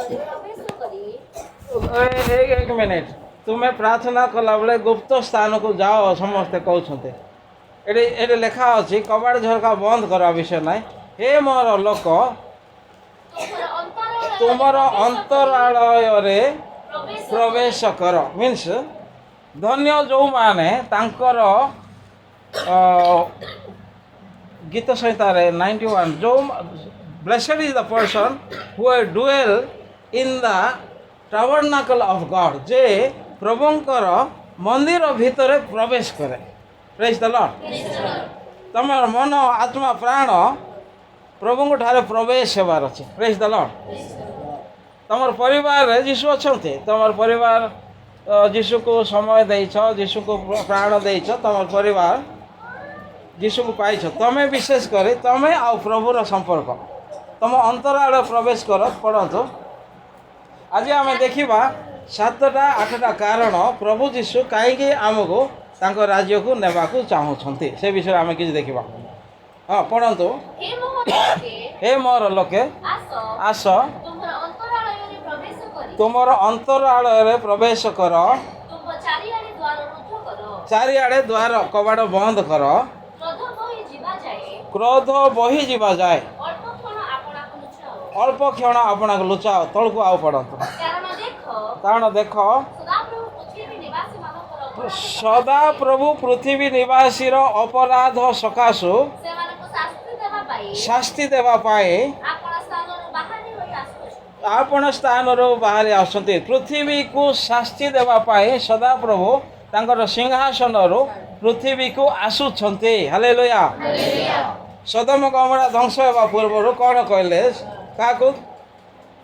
ପ୍ରବେଶ କରି ଏକ ଏକ ମିନିଟ୍। ତୁମେ ପ୍ରାର୍ଥନା କଲାବେଳେ ଗୁପ୍ତ ସ୍ଥାନକୁ ଯାଅ, ସମସ୍ତେ କହୁଛନ୍ତି। ଏଠି ଲେଖା ଅଛି, କବାଟ ଝରକା ବନ୍ଦ କରିବା ବିଷୟ ନାହିଁ। ହେ ମୋର ଲୋକ, ତୁମର ଅନ୍ତରାଳରେ ତୁମର ପ୍ରବେଶ କରି ଅନ୍ତରାଳୟରେ ପ୍ରବେଶ ପ୍ରବେଶ କର। ମିନ୍ସ ଧନ୍ୟ ଯେଉଁମାନେ ତାଙ୍କର ଗୀତ ସଂହିତାରେ 91 ଯେଉଁ, "Blessed is the person who dwell in the tabernacle of God", ଯେ ପ୍ରଭୁଙ୍କର ମନ୍ଦିର ଭିତରେ ପ୍ରବେଶ କରେ। Praise the Lord. ତମର ମନ, ଆତ୍ମା, ପ୍ରାଣ ପ୍ରଭୁଙ୍କ ଠାରେ ପ୍ରବେଶ ହେବାର ଅଛି। Praise the Lord. ତମର ପରିବାରରେ ଯୀଶୁ ଅଛନ୍ତି। ତମର ପରିବାର ଯୀଶୁକୁ ସମୟ ଦେଇଛ, ଯୀଶୁକୁ ପ୍ରାଣ ଦେଇଛ, ତମର ପରିବାର ଯୀଶୁକୁ ପାଇଛ। ତମେ ବିଶେଷ କରି ତମେ ଆଉ ପ୍ରଭୁର ସମ୍ପର୍କ, ତମ ଅନ୍ତରାଳ ପ୍ରବେଶ କର। ପଢ଼ନ୍ତୁ। ଆଜି ଆମେ ଦେଖିବା ସାତଟା ଆଠଟା କାରଣ, ପ୍ରଭୁ ଯୀଶୁ କାହିଁକି ଆମକୁ ତାଙ୍କ ରାଜ୍ୟକୁ ନେବାକୁ ଚାହୁଁଛନ୍ତି, ସେ ବିଷୟରେ ଆମେ କିଛି ଦେଖିବା। ହଁ, ପଢ଼ନ୍ତୁ। ହେ ମୋହର ଲୋକେ, ହେ ମୋର ଲୋକେ, ଆସ, ଆସ, ତୁମର ଅନ୍ତରାଳୟରେ ପ୍ରବେଶ କରି ତୁମର ଅନ୍ତରାଳୟରେ ପ୍ରବେଶ କର। ତୁମ ଚାରିଆଡ଼େ ଦ୍ୱାର ରୁଦ୍ଧ କର। ଚାରିଆଡ଼େ ଦ୍ୱାର କବାଟ ବନ୍ଦ କର। କ୍ରୋଧ ବହି ଯିବା ଯାଏ, କ୍ରୋଧ ବହି ଯିବା ଯାଏ, ଅଳ୍ପ କ୍ଷଣ ଆପଣାକୁ ଲୁଚାଅ। ଅଳ୍ପ କ୍ଷଣ ଆପଣଙ୍କୁ ଲୁଚାଅ। ତଳକୁ ଆଉ ପଢ଼ନ୍ତୁ। କାରଣ ଦେଖ, କାରଣ ଦେଖ, ସଦାପ୍ରଭୁ ପୃଥିବୀ ନିବାସୀମାନଙ୍କର ଅପରାଧ ସଦା ପ୍ରଭୁ ପୃଥିବୀ ନିବାସୀର ଅପରାଧ ସକାଶୁ ସେମାନଙ୍କୁ ଶାସ୍ତି ଦେବା ପାଇଁ ଶାସ୍ତି ଦେବା ପାଇଁ ଆପଣା ସ୍ଥାନରୁ ବାହାରି ହୋଇ ଆସୁଅଛନ୍ତି। ଆପଣ ସ୍ଥାନରୁ ବାହାରି ଆସୁଛନ୍ତି। ପୃଥିବୀକୁ ଶାସ୍ତି ଦେବା ପାଇଁ ସଦାପ୍ରଭୁ ତାଙ୍କର ସିଂହାସନରୁ ପୃଥିବୀକୁ ଆସୁଛନ୍ତି। ହାଲେଲୁୟା। ସଦମ ଗମୋରା ଧ୍ୱଂସ ହେବା ପୂର୍ବରୁ କ'ଣ କହିଲେ କାହାକୁ?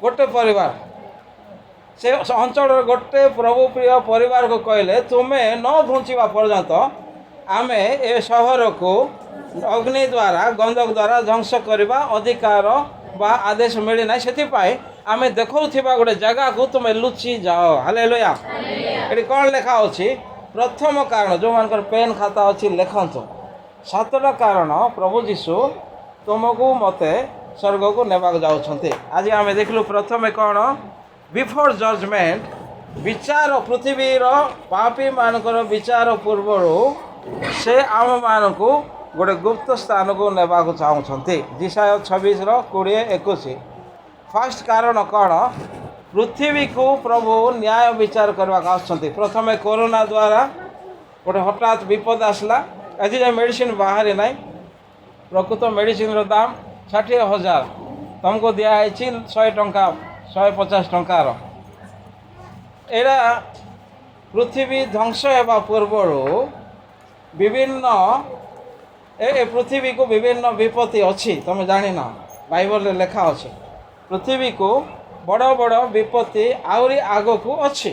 ଗୋଟେ ପରିବାର, ସେ ଅଞ୍ଚଳର ଗୋଟେ ପ୍ରଭୁ ପ୍ରିୟ ପରିବାରକୁ କହିଲେ, ତୁମେ ନ ଘୁଞ୍ଚିବା ପର୍ଯ୍ୟନ୍ତ ଆମେ ଏ ସହରକୁ ଅଗ୍ନି ଦ୍ୱାରା, ଗନ୍ଧକ ଦ୍ୱାରା ଧ୍ୱଂସ କରିବା ଅଧିକାର ବା ଆଦେଶ ମିଳିନାହିଁ। ସେଥିପାଇଁ ଆମେ ଦେଖାଉଥିବା ଗୋଟେ ଜାଗାକୁ ତୁମେ ଲୁଚି ଯାଅ। ହାଲେଲୁୟା। ଏଠି କ'ଣ ଲେଖା ଅଛି? ପ୍ରଥମ କାରଣ, ଯେଉଁମାନଙ୍କର ପେନ୍ ଖାତା ଅଛି ଲେଖନ୍ତୁ। ସାତଟା କାରଣ ପ୍ରଭୁ ଯୀଶୁ ତୁମକୁ ମୋତେ ସ୍ୱର୍ଗକୁ ନେବାକୁ ଯାଉଛନ୍ତି। ଆଜି ଆମେ ଦେଖିଲୁ ପ୍ରଥମେ କ'ଣ? ବିଫୋର୍ ଜଜମେଣ୍ଟ, ବିଚାର, ପୃଥିବୀର ପାପୀମାନଙ୍କର ବିଚାର ପୂର୍ବରୁ ସେ ଆମମାନଙ୍କୁ ଗୋଟେ ଗୁପ୍ତ ସ୍ଥାନକୁ ନେବାକୁ ଚାହୁଁଛନ୍ତି। ଯିଶାଇୟ 26ର 20, 21। ଫାର୍ଷ୍ଟ କାରଣ କ'ଣ? ପୃଥିବୀକୁ ପ୍ରଭୁ ନ୍ୟାୟ ବିଚାର କରିବାକୁ ଆସୁଛନ୍ତି। ପ୍ରଥମେ କରୋନା ଦ୍ୱାରା ଗୋଟେ ହଠାତ୍ ବିପଦ ଆସିଲା। ଆଜି ଯାଏଁ ମେଡ଼ିସିନ ବାହାରି ନାହିଁ। ପ୍ରକୃତ ମେଡ଼ିସିନର ଦାମ 60,000, ତୁମକୁ ଦିଆହେଇଛି 100 ଟଙ୍କା, 150 ଟଙ୍କାର। ଏଇଟା ପୃଥିବୀ ଧ୍ୱଂସ ହେବା ପୂର୍ବରୁ ବିଭିନ୍ନ ଏ ପୃଥିବୀକୁ ବିଭିନ୍ନ ବିପତ୍ତି ଅଛି, ତୁମେ ଜାଣିନ। ବାଇବଲରେ ଲେଖା ଅଛି, ପୃଥିବୀକୁ ବଡ଼ ବଡ଼ ବିପତ୍ତି ଆହୁରି ଆଗକୁ ଅଛି।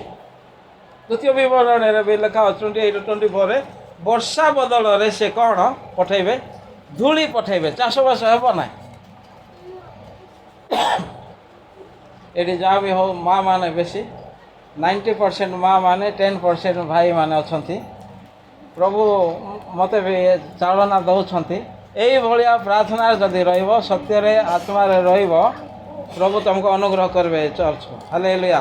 ଦ୍ୱିତୀୟ ବିବରଣୀରେ ବି ଲେଖା ଅଛି, 28:24ରେ, ବର୍ଷା ବଦଳରେ ସେ କ'ଣ ପଠେଇବେ? ଧୂଳି ପଠେଇବେ। ଚାଷବାସ ହେବ ନାହିଁ। ଏଠି ଯାହା ବି ହଉ ମା ମାନେ ବେଶୀ, 90% ମା ମାନେ, 10% ଭାଇମାନେ ଅଛନ୍ତି। ପ୍ରଭୁ ମୋତେ ବି ଚାଳନା ଦେଉଛନ୍ତି। ଏଇଭଳିଆ ପ୍ରାର୍ଥନାରେ ଯଦି ରହିବ, ସତ୍ୟରେ ଆତ୍ମାରେ ରହିବ, ପ୍ରଭୁ ତୁମକୁ ଅନୁଗ୍ରହ କରିବେ। Church, hallelujah.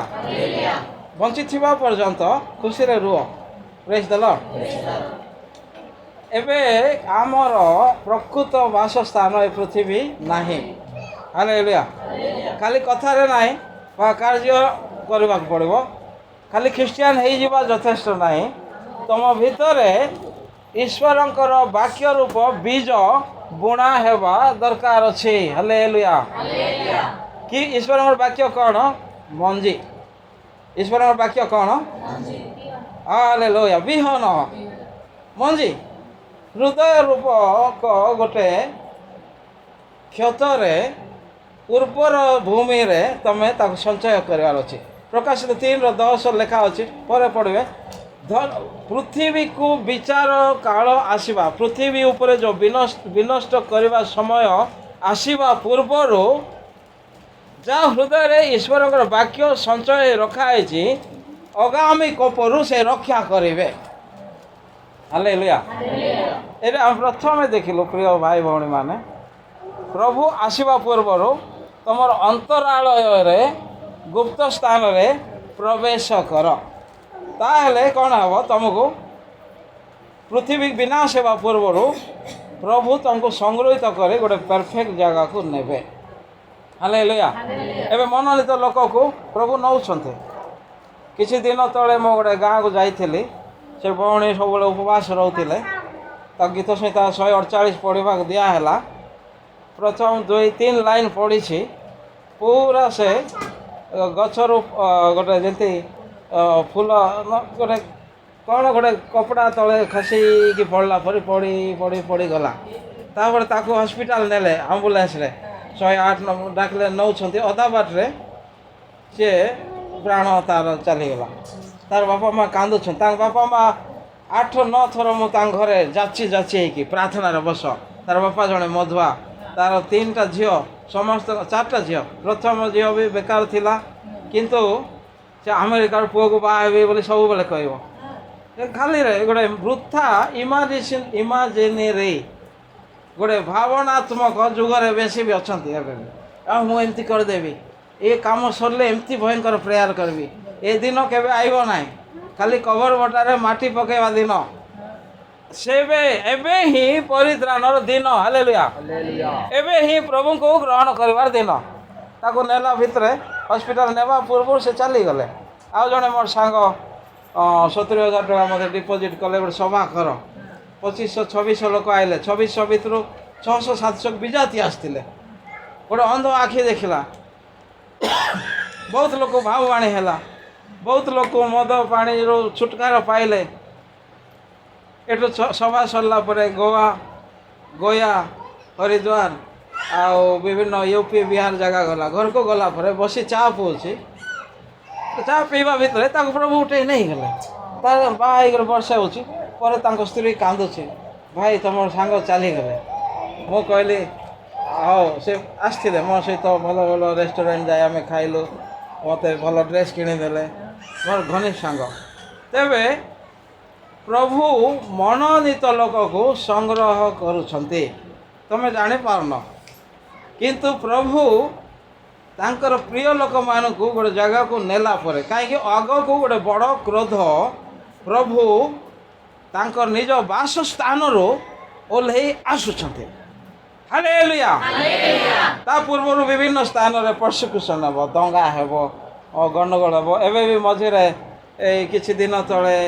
ବଞ୍ଚିଥିବା ପର୍ଯ୍ୟନ୍ତ ଖୁସିରେ ରୁହ। Praise the Lord. ଏବେ ଆମର ପ୍ରକୃତ ବାସସ୍ଥାନ ଏ ପୃଥିବୀ ନାହିଁ। ହାଲେଲୁୟା। ଖାଲି କଥାରେ ନାହିଁ ବା କାର୍ଯ୍ୟ କରିବାକୁ ପଡ଼ିବ। ଖାଲି ଖ୍ରୀଷ୍ଟିଆନ ହେଇଯିବା ଯଥେଷ୍ଟ ନାହିଁ। ତୁମ ଭିତରେ ଈଶ୍ୱରଙ୍କର ବାକ୍ୟ ରୂପ ବୀଜ ବୁଣା ହେବା ଦରକାର ଅଛି। ହାଲେଲୁୟା। କି ଈଶ୍ୱରଙ୍କର ବାକ୍ୟ କ'ଣ? ମଞ୍ଜି। ଈଶ୍ୱରଙ୍କର ବାକ୍ୟ କ'ଣ? ହାଲେଲୁୟା। ବିହନ, ମଞ୍ଜି ହୃଦୟ ରୂପକ ଗୋଟେ କ୍ଷେତରେ, ଉର୍ବର ଭୂମିରେ ତମେ ତାକୁ ସଞ୍ଚୟ କରିବାର ଅଛି। ପ୍ରକାଶିତ 3ର 10 ଲେଖା ଅଛି, ପରେ ପଢ଼ିବେ। ପୃଥିବୀକୁ ବିଚାର କାଳ ଆସିବା, ପୃଥିବୀ ଉପରେ ଯେଉଁ ବିନଷ୍ଟ କରିବା ସମୟ ଆସିବା ପୂର୍ବରୁ ଯାହା ହୃଦୟରେ ଈଶ୍ୱରଙ୍କର ବାକ୍ୟ ସଞ୍ଚୟ ରଖାହେଇଛି, ଅଗାମୀ କୋପରୁ ସେ ରକ୍ଷା କରିବେ। ହାଲେଲୁୟା। ଏବେ ଆମେ ପ୍ରଥମେ ଦେଖିଲୁ, ପ୍ରିୟ ଭାଇ ଭଉଣୀମାନେ, ପ୍ରଭୁ ଆସିବା ପୂର୍ବରୁ ତୁମର ଅନ୍ତରାଳୟରେ ଗୁପ୍ତ ସ୍ଥାନରେ ପ୍ରବେଶ କର। ତାହେଲେ କ'ଣ ହେବ? ତୁମକୁ ପୃଥିବୀ ବିନାଶ ହେବା ପୂର୍ବରୁ ପ୍ରଭୁ ତୁମକୁ ସଂଗୃହୀତ କରି ଗୋଟେ ପରଫେକ୍ଟ ଜାଗାକୁ ନେବେ। ହାଲେଲୁୟା। ଏବେ ମନୋନୀତ ଲୋକକୁ ପ୍ରଭୁ ନେଉଛନ୍ତି। କିଛି ଦିନ ତଳେ ମୁଁ ଗୋଟେ ଗାଁକୁ ଯାଇଥିଲି। ସେ ଭଉଣୀ ସବୁବେଳେ ଉପବାସ ରହୁଥିଲେ। ତା ଗୀତ ସଂହିତା 148 ପଢ଼ିବାକୁ ଦିଆହେଲା। ପ୍ରଥମ ଦୁଇ ତିନି ଲାଇନ୍ ପଢ଼ିଛି, ପୁରା ସେ ଗଛରୁ ଗୋଟେ ଯେମିତି ଫୁଲ ଗୋଟେ କ'ଣ ଗୋଟେ କପଡ଼ା ତଳେ ଖସିକି ପଡ଼ିଲା ପରି ପଡ଼ି ପଡ଼ି ପଡ଼ିଗଲା। ତାପରେ ତାକୁ ହସ୍ପିଟାଲ ନେଲେ ଆମ୍ବୁଲାନ୍ସରେ। 108 ନମ୍ବର ଡାକିଲେ, ନେଉଛନ୍ତି, ଅଧା ବାଟରେ ସିଏ ପ୍ରାଣ ତାର ଚାଲିଗଲା। ତାର ବାପା ମା କାନ୍ଦୁଛନ୍ତି। ତାଙ୍କ ବାପା ମା 8-9 ଥର ମୁଁ ତାଙ୍କ ଘରେ ଯାଚି ଯାଚି ହେଇକି ପ୍ରାର୍ଥନାରେ ବସ। ତାର ବାପା ଜଣେ ମଦୁଆ। ତାର ତିନିଟା ଝିଅ, ସମସ୍ତ ଚାରିଟା ଝିଅ। ପ୍ରଥମ ଝିଅ ବି ବେକାର ଥିଲା, କିନ୍ତୁ ସେ ଆମେରିକାର ପୁଅକୁ ବାହା ହେବି ବୋଲି ସବୁବେଳେ କହିବ। ଖାଲିରେ ଗୋଟେ ବୃଥା ଇମାଜିନେରୀ, ଗୋଟେ ଭାବନାତ୍ମକ ଯୁଗରେ ବେଶୀ ବି ଅଛନ୍ତି ଏବେ ବି। ଆଉ ମୁଁ ଏମିତି କରିଦେବି, ଏ କାମ ସରିଲେ ଏମିତି ଭୟଙ୍କର ପ୍ରେୟାର କରିବି। ଏ ଦିନ କେବେ ଆଇବ ନାହିଁ। ଖାଲି କବର ବଟାରେ ମାଟି ପକାଇବା ଦିନ ସେବେ। ଏବେ ହିଁ ପରିତ୍ରାଣର ଦିନ। ହାଲେଲୁୟା। ଏବେ ହିଁ ପ୍ରଭୁଙ୍କୁ ଗ୍ରହଣ କରିବାର ଦିନ। ତାକୁ ନେଲା ଭିତରେ, ହସ୍ପିଟାଲ ନେବା ପୂର୍ବରୁ ସେ ଚାଲିଗଲେ। ଆଉ ଜଣେ ମୋର ସାଙ୍ଗ 70,000 ଟଙ୍କା ମୋତେ ଡିପୋଜିଟ୍ କଲେ, ଗୋଟେ ସଭା କର। 2500 2600 ଲୋକ ଆଇଲେ। 2600 ଭିତରୁ 600 700 ବିଜାତି ଆସିଥିଲେ। ଗୋଟେ ଅନ୍ଧ ଆଖି ଦେଖିଲା, ବହୁତ ଲୋକ ଭାବବାଣୀ ହେଲା, ବହୁତ ଲୋକ ମଦ ପାଣିରୁ ଛୁଟକାର ପାଇଲେ। ଏଠୁ ସଭା ସରିଲା ପରେ ଗୋଆ, ଗୟା, ହରିଦ୍ୱାର ଆଉ ବିଭିନ୍ନ ୟୁପି, ବିହାର ଜାଗା ଗଲା। ଘରକୁ ଗଲା ପରେ ବସି ଚା ପିଉଛି। ଚା ପିଇବା ଭିତରେ ତାକୁ ପ୍ରଭୁ ଉଠେଇ ନେଇଗଲେ। ତାର ବାହା ହେଇକରି ବର୍ଷା ହେଉଛି। ପରେ ତାଙ୍କ ସ୍ତ୍ରୀ କାନ୍ଦୁଛି, "ଭାଇ, ତୁମର ସାଙ୍ଗ ଚାଲିଗଲେ।" ମୁଁ କହିଲି, ହଉ। ସେ ଆସିଥିଲେ ମୋ ସହିତ, ଭଲ ଭଲ ରେଷ୍ଟୁରାଣ୍ଟ ଯାଇ ଆମେ ଖାଇଲୁ, ମୋତେ ଭଲ ଡ୍ରେସ୍ କିଣିଦେଲେ, ମୋର ଘନିଷ୍ଠ ସାଙ୍ଗ। ତେବେ ପ୍ରଭୁ ମନୋନୀତ ଲୋକକୁ ସଂଗ୍ରହ କରୁଛନ୍ତି। ତୁମେ ଜାଣିପାରୁନ, କିନ୍ତୁ ପ୍ରଭୁ ତାଙ୍କର ପ୍ରିୟ ଲୋକମାନଙ୍କୁ ଗୋଟେ ଜାଗାକୁ ନେଲା ପରେ, କାହିଁକି ଆଗକୁ ଗୋଟେ ବଡ଼ କ୍ରୋଧ, ପ୍ରଭୁ ତାଙ୍କ ନିଜ ବାସସ୍ଥାନରୁ ଓହ୍ଲେଇ ଆସୁଛନ୍ତି। ହାଲେଲୁୟା। ତା ପୂର୍ବରୁ ବିଭିନ୍ନ ସ୍ଥାନରେ ପରସିକ୍ୟୁସନ୍ ହେବ, ଦଙ୍ଗା ହେବ, ଗଣ୍ଡଗୋଳ ହେବ। ଏବେ ବି ମଝିରେ ଏଇ କିଛି ଦିନ ତଳେ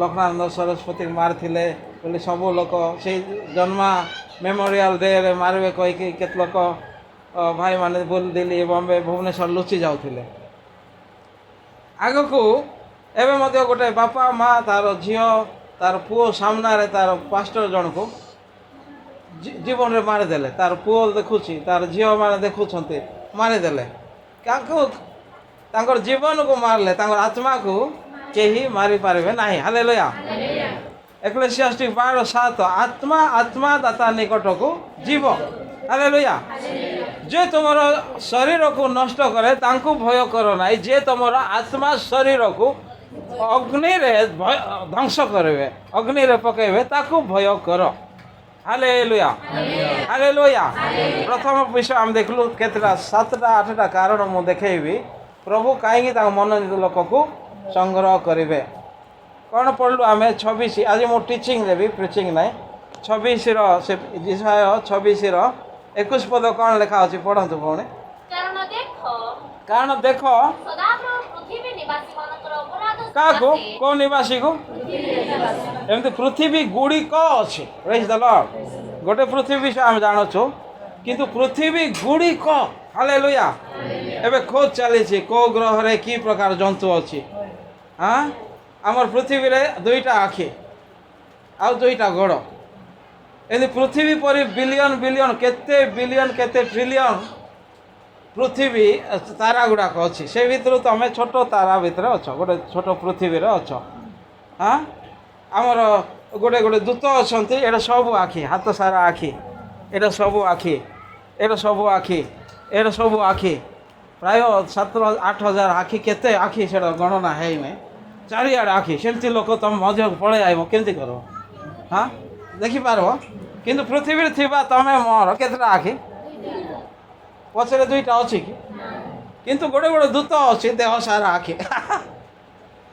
ଲକ୍ଷ୍ମଣାନନ୍ଦ ସରସ୍ୱତୀ ମାରିଥିଲେ ବୋଲି ସବୁ ଲୋକ ସେଇ ଜନ୍ମା ମେମୋରିଆଲ ଡେରେ ମାରିବେ କହିକି କେତେ ଲୋକ ଭାଇମାନେ ବୁଲି ଦିଲ୍ଲୀ, ବମ୍ବେ, ଭୁବନେଶ୍ୱର ଲୁଚି ଯାଉଥିଲେ। ଆଗକୁ ଏବେ ମଧ୍ୟ ଗୋଟେ ବାପା ମା ତାର ଝିଅ, ତାର ପୁଅ ସାମ୍ନାରେ ତାର ପାଷ୍ଟର ଜଣକୁ ଜୀବନରେ ମାରିଦେଲେ। ତାର ପୁଅ ଦେଖୁଛି, ତାର ଝିଅମାନେ ଦେଖୁଛନ୍ତି, ମାରିଦେଲେ। ତାଙ୍କୁ ତାଙ୍କର ଜୀବନକୁ ମାରିଲେ, ତାଙ୍କର ଆତ୍ମାକୁ କେହି ମାରିପାରିବେ ନାହିଁ। ହାଲେଲୁୟା। ଏକ୍ଲେସିଆଷ୍ଟିକ୍ 12:7, ଆତ୍ମା ଆତ୍ମା ଦାତା ନିକଟକୁ ଯିବ। ହାଲେଲୁୟା। ଯେ ତୁମର ଶରୀରକୁ ନଷ୍ଟ କରେ, ତାଙ୍କୁ ଭୟ କର ନାହିଁ। ଯେ ତୁମର ଆତ୍ମା ଶରୀରକୁ ଅଗ୍ନିରେ ଧ୍ୱଂସ କରିବେ, ଅଗ୍ନିରେ ପକାଇବେ, ତାକୁ ଭୟ କର। Hallelujah, hallelujah. ପ୍ରଥମ ବିଷୟ ଆମେ ଦେଖିଲୁ କେତେଟା? ସାତଟା ଆଠଟା କାରଣ ମୁଁ ଦେଖେଇବି, ପ୍ରଭୁ କାହିଁକି ତାଙ୍କ ମନୋନୀତ ଲୋକକୁ ସଂଗ୍ରହ କରିବେ। କ'ଣ ପଢ଼ିଲୁ ଆମେ? 26। ଆଜି ମୁଁ ଟିଚିଂ ଦେବି, ପ୍ରିଚିଂ ନାହିଁ। 26ର ସେ ଯିଶାଇୟ 26ର 21 ପଦ କ'ଣ ଲେଖା ଅଛି, ପଢ଼ନ୍ତୁ ଭଉଣୀ। କାରଣ ଦେଖ, କାରଣ ଦେଖ, ସଦାପ୍ରଭୁ ପୃଥିବୀ ନିବାସୀମାନଙ୍କର ଅପରାଧ କାହାକୁ? ସକାଶେ କେଉଁ ନିବାସୀକୁ? ଏମିତି ପୃଥିବୀ ଗୁଡ଼ିକ ଅଛି। ପ୍ରେଜ୍ ଦ ଲର୍ଡ। ଗୋଟେ ପୃଥିବୀ ବିଷୟ ଆମେ ଜାଣୁଛୁ, କିନ୍ତୁ ପୃଥିବୀ ଗୁଡ଼ିକ। ହାଲେଲୁୟା। ଏବେ ଖୋଜ ଚାଲିଛି, କେଉଁ ଗ୍ରହରେ କି ପ୍ରକାର ଜନ୍ତୁ ଅଛି। ହଁ, ଆମର ପୃଥିବୀରେ ଦୁଇଟା ଆଖି ଆଉ ଦୁଇଟା ଗୋଡ଼। ଏମିତି ପୃଥିବୀ ପରି ବିଲିୟନ ବିଲିୟନ, କେତେ ବିଲିୟନ, କେତେ ଟ୍ରିଲିୟନ ପୃଥିବୀ ତାରା ଗୁଡ଼ାକ ଅଛି। ସେ ଭିତରୁ ତମେ ଛୋଟ ତାରା ଭିତରେ ଅଛ, ଗୋଟେ ଛୋଟ ପୃଥିବୀରେ ଅଛ। ହଁ, ଆମର ଗୋଟେ ଗୋଟେ ଦୂତ ଅଛନ୍ତି। ଏଇଟା ସବୁ ଆଖି, ହାତ ସାରା ଆଖି, ଏଇଟା ସବୁ ଆଖି, ଏଇଟା ସବୁ ଆଖି, ଏଇଟା ସବୁ ଆଖି। ପ୍ରାୟ 7-8 ହଜାର ଆଖି, କେତେ ଆଖି ସେଇଟା ଗଣନା ହେଇନାହିଁ। ଚାରିଆଡ଼େ ଆଖି। ସେମିତି ଲୋକ ତମ ମଧ୍ୟକୁ ପଳେଇ ଆଇବ, କେମିତି କରିବ? ହଁ, ଦେଖିପାରିବ? କିନ୍ତୁ ପୃଥିବୀରେ ଥିବା ତମେ ମୋର କେତେଟା ଆଖି? ପଛରେ ଦୁଇଟା ଅଛି କି? କିନ୍ତୁ ଗୋଟେ ଗୋଟେ ଦୂତ ଅଛି ଦେହ ସାରା ଆଖି।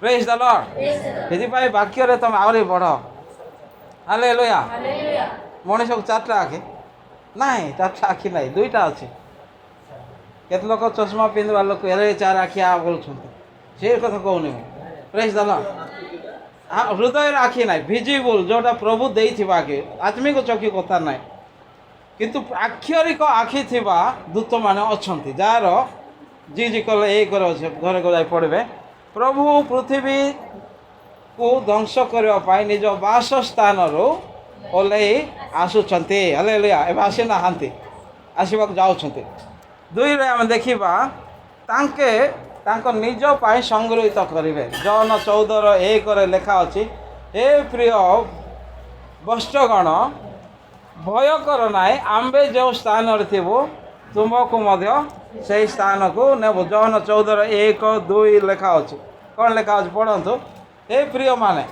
Praise the Lord. ସେଥିପାଇଁ ବାକ୍ୟରେ ତମେ ଆହୁରି ବଢ଼। ହାଲେଲୁୟା। ମଣିଷକୁ ଚାରିଟା ଆଖି ନାହିଁ, ଚାରିଟା ଆଖି ନାହିଁ, ଦୁଇଟା ଅଛି। କେତେ ଲୋକ ଚଷମା ପିନ୍ଧିବା ଲୋକ ହେଲେ ଚାରି ଆଖି ଆ ବୋଲୁଛନ୍ତି, ସେ କଥା କହୁନି ମୁଁ। Praise the Lord. ହୃଦୟରେ ଆଖି ନାହିଁ, ଭିଜିବୁଲ୍ ଯେଉଁଟା ପ୍ରଭୁ ଦେଇଥିବା ଆଖି, ଆତ୍ମିକ ଚକ୍ଷୁ କଥା ନାହିଁ, କିନ୍ତୁ ଆକ୍ଷରିକ ଆଖି ଥିବା ଦୂତମାନେ ଅଛନ୍ତି, ଯାହାର ଜି ଜି କଲେ ଏଇ କରେ ଅଛି, ଘରେ ଯାଇ ପଡ଼ିବେ। ପ୍ରଭୁ ପୃଥିବୀକୁ ଧ୍ୱଂସ କରିବା ପାଇଁ ନିଜ ବାସସ୍ଥାନରୁ ଓହ୍ଲେଇ ଆସୁଛନ୍ତି। ହାଲେଲୁୟା। ଏବେ ଆସିନାହାନ୍ତି, ଆସିବାକୁ ଯାଉଛନ୍ତି। ଦୁଇରେ ଆମେ ଦେଖିବା ତାଙ୍କେ ତାଙ୍କ ନିଜ ପାଇଁ ସଂଗୃହୀତ କରିବେ। ଯୋହନ 14:1 ଲେଖା ଅଛି, ହେ ପ୍ରିୟ ବତ୍ସଗଣ, ଭୟ କର ନାହିଁ, ଆମ୍ଭେ ଯେଉଁ ସ୍ଥାନରେ ଥିବୁ ତୁମକୁ ମଧ୍ୟ ସେଇ ସ୍ଥାନକୁ ନେବୁ। ଯୋହନ 14:1-2 ଲେଖା ଅଛି। କ'ଣ ଲେଖା ଅଛି ପଢ଼ନ୍ତୁ। ହେ ପ୍ରିୟମାନେ,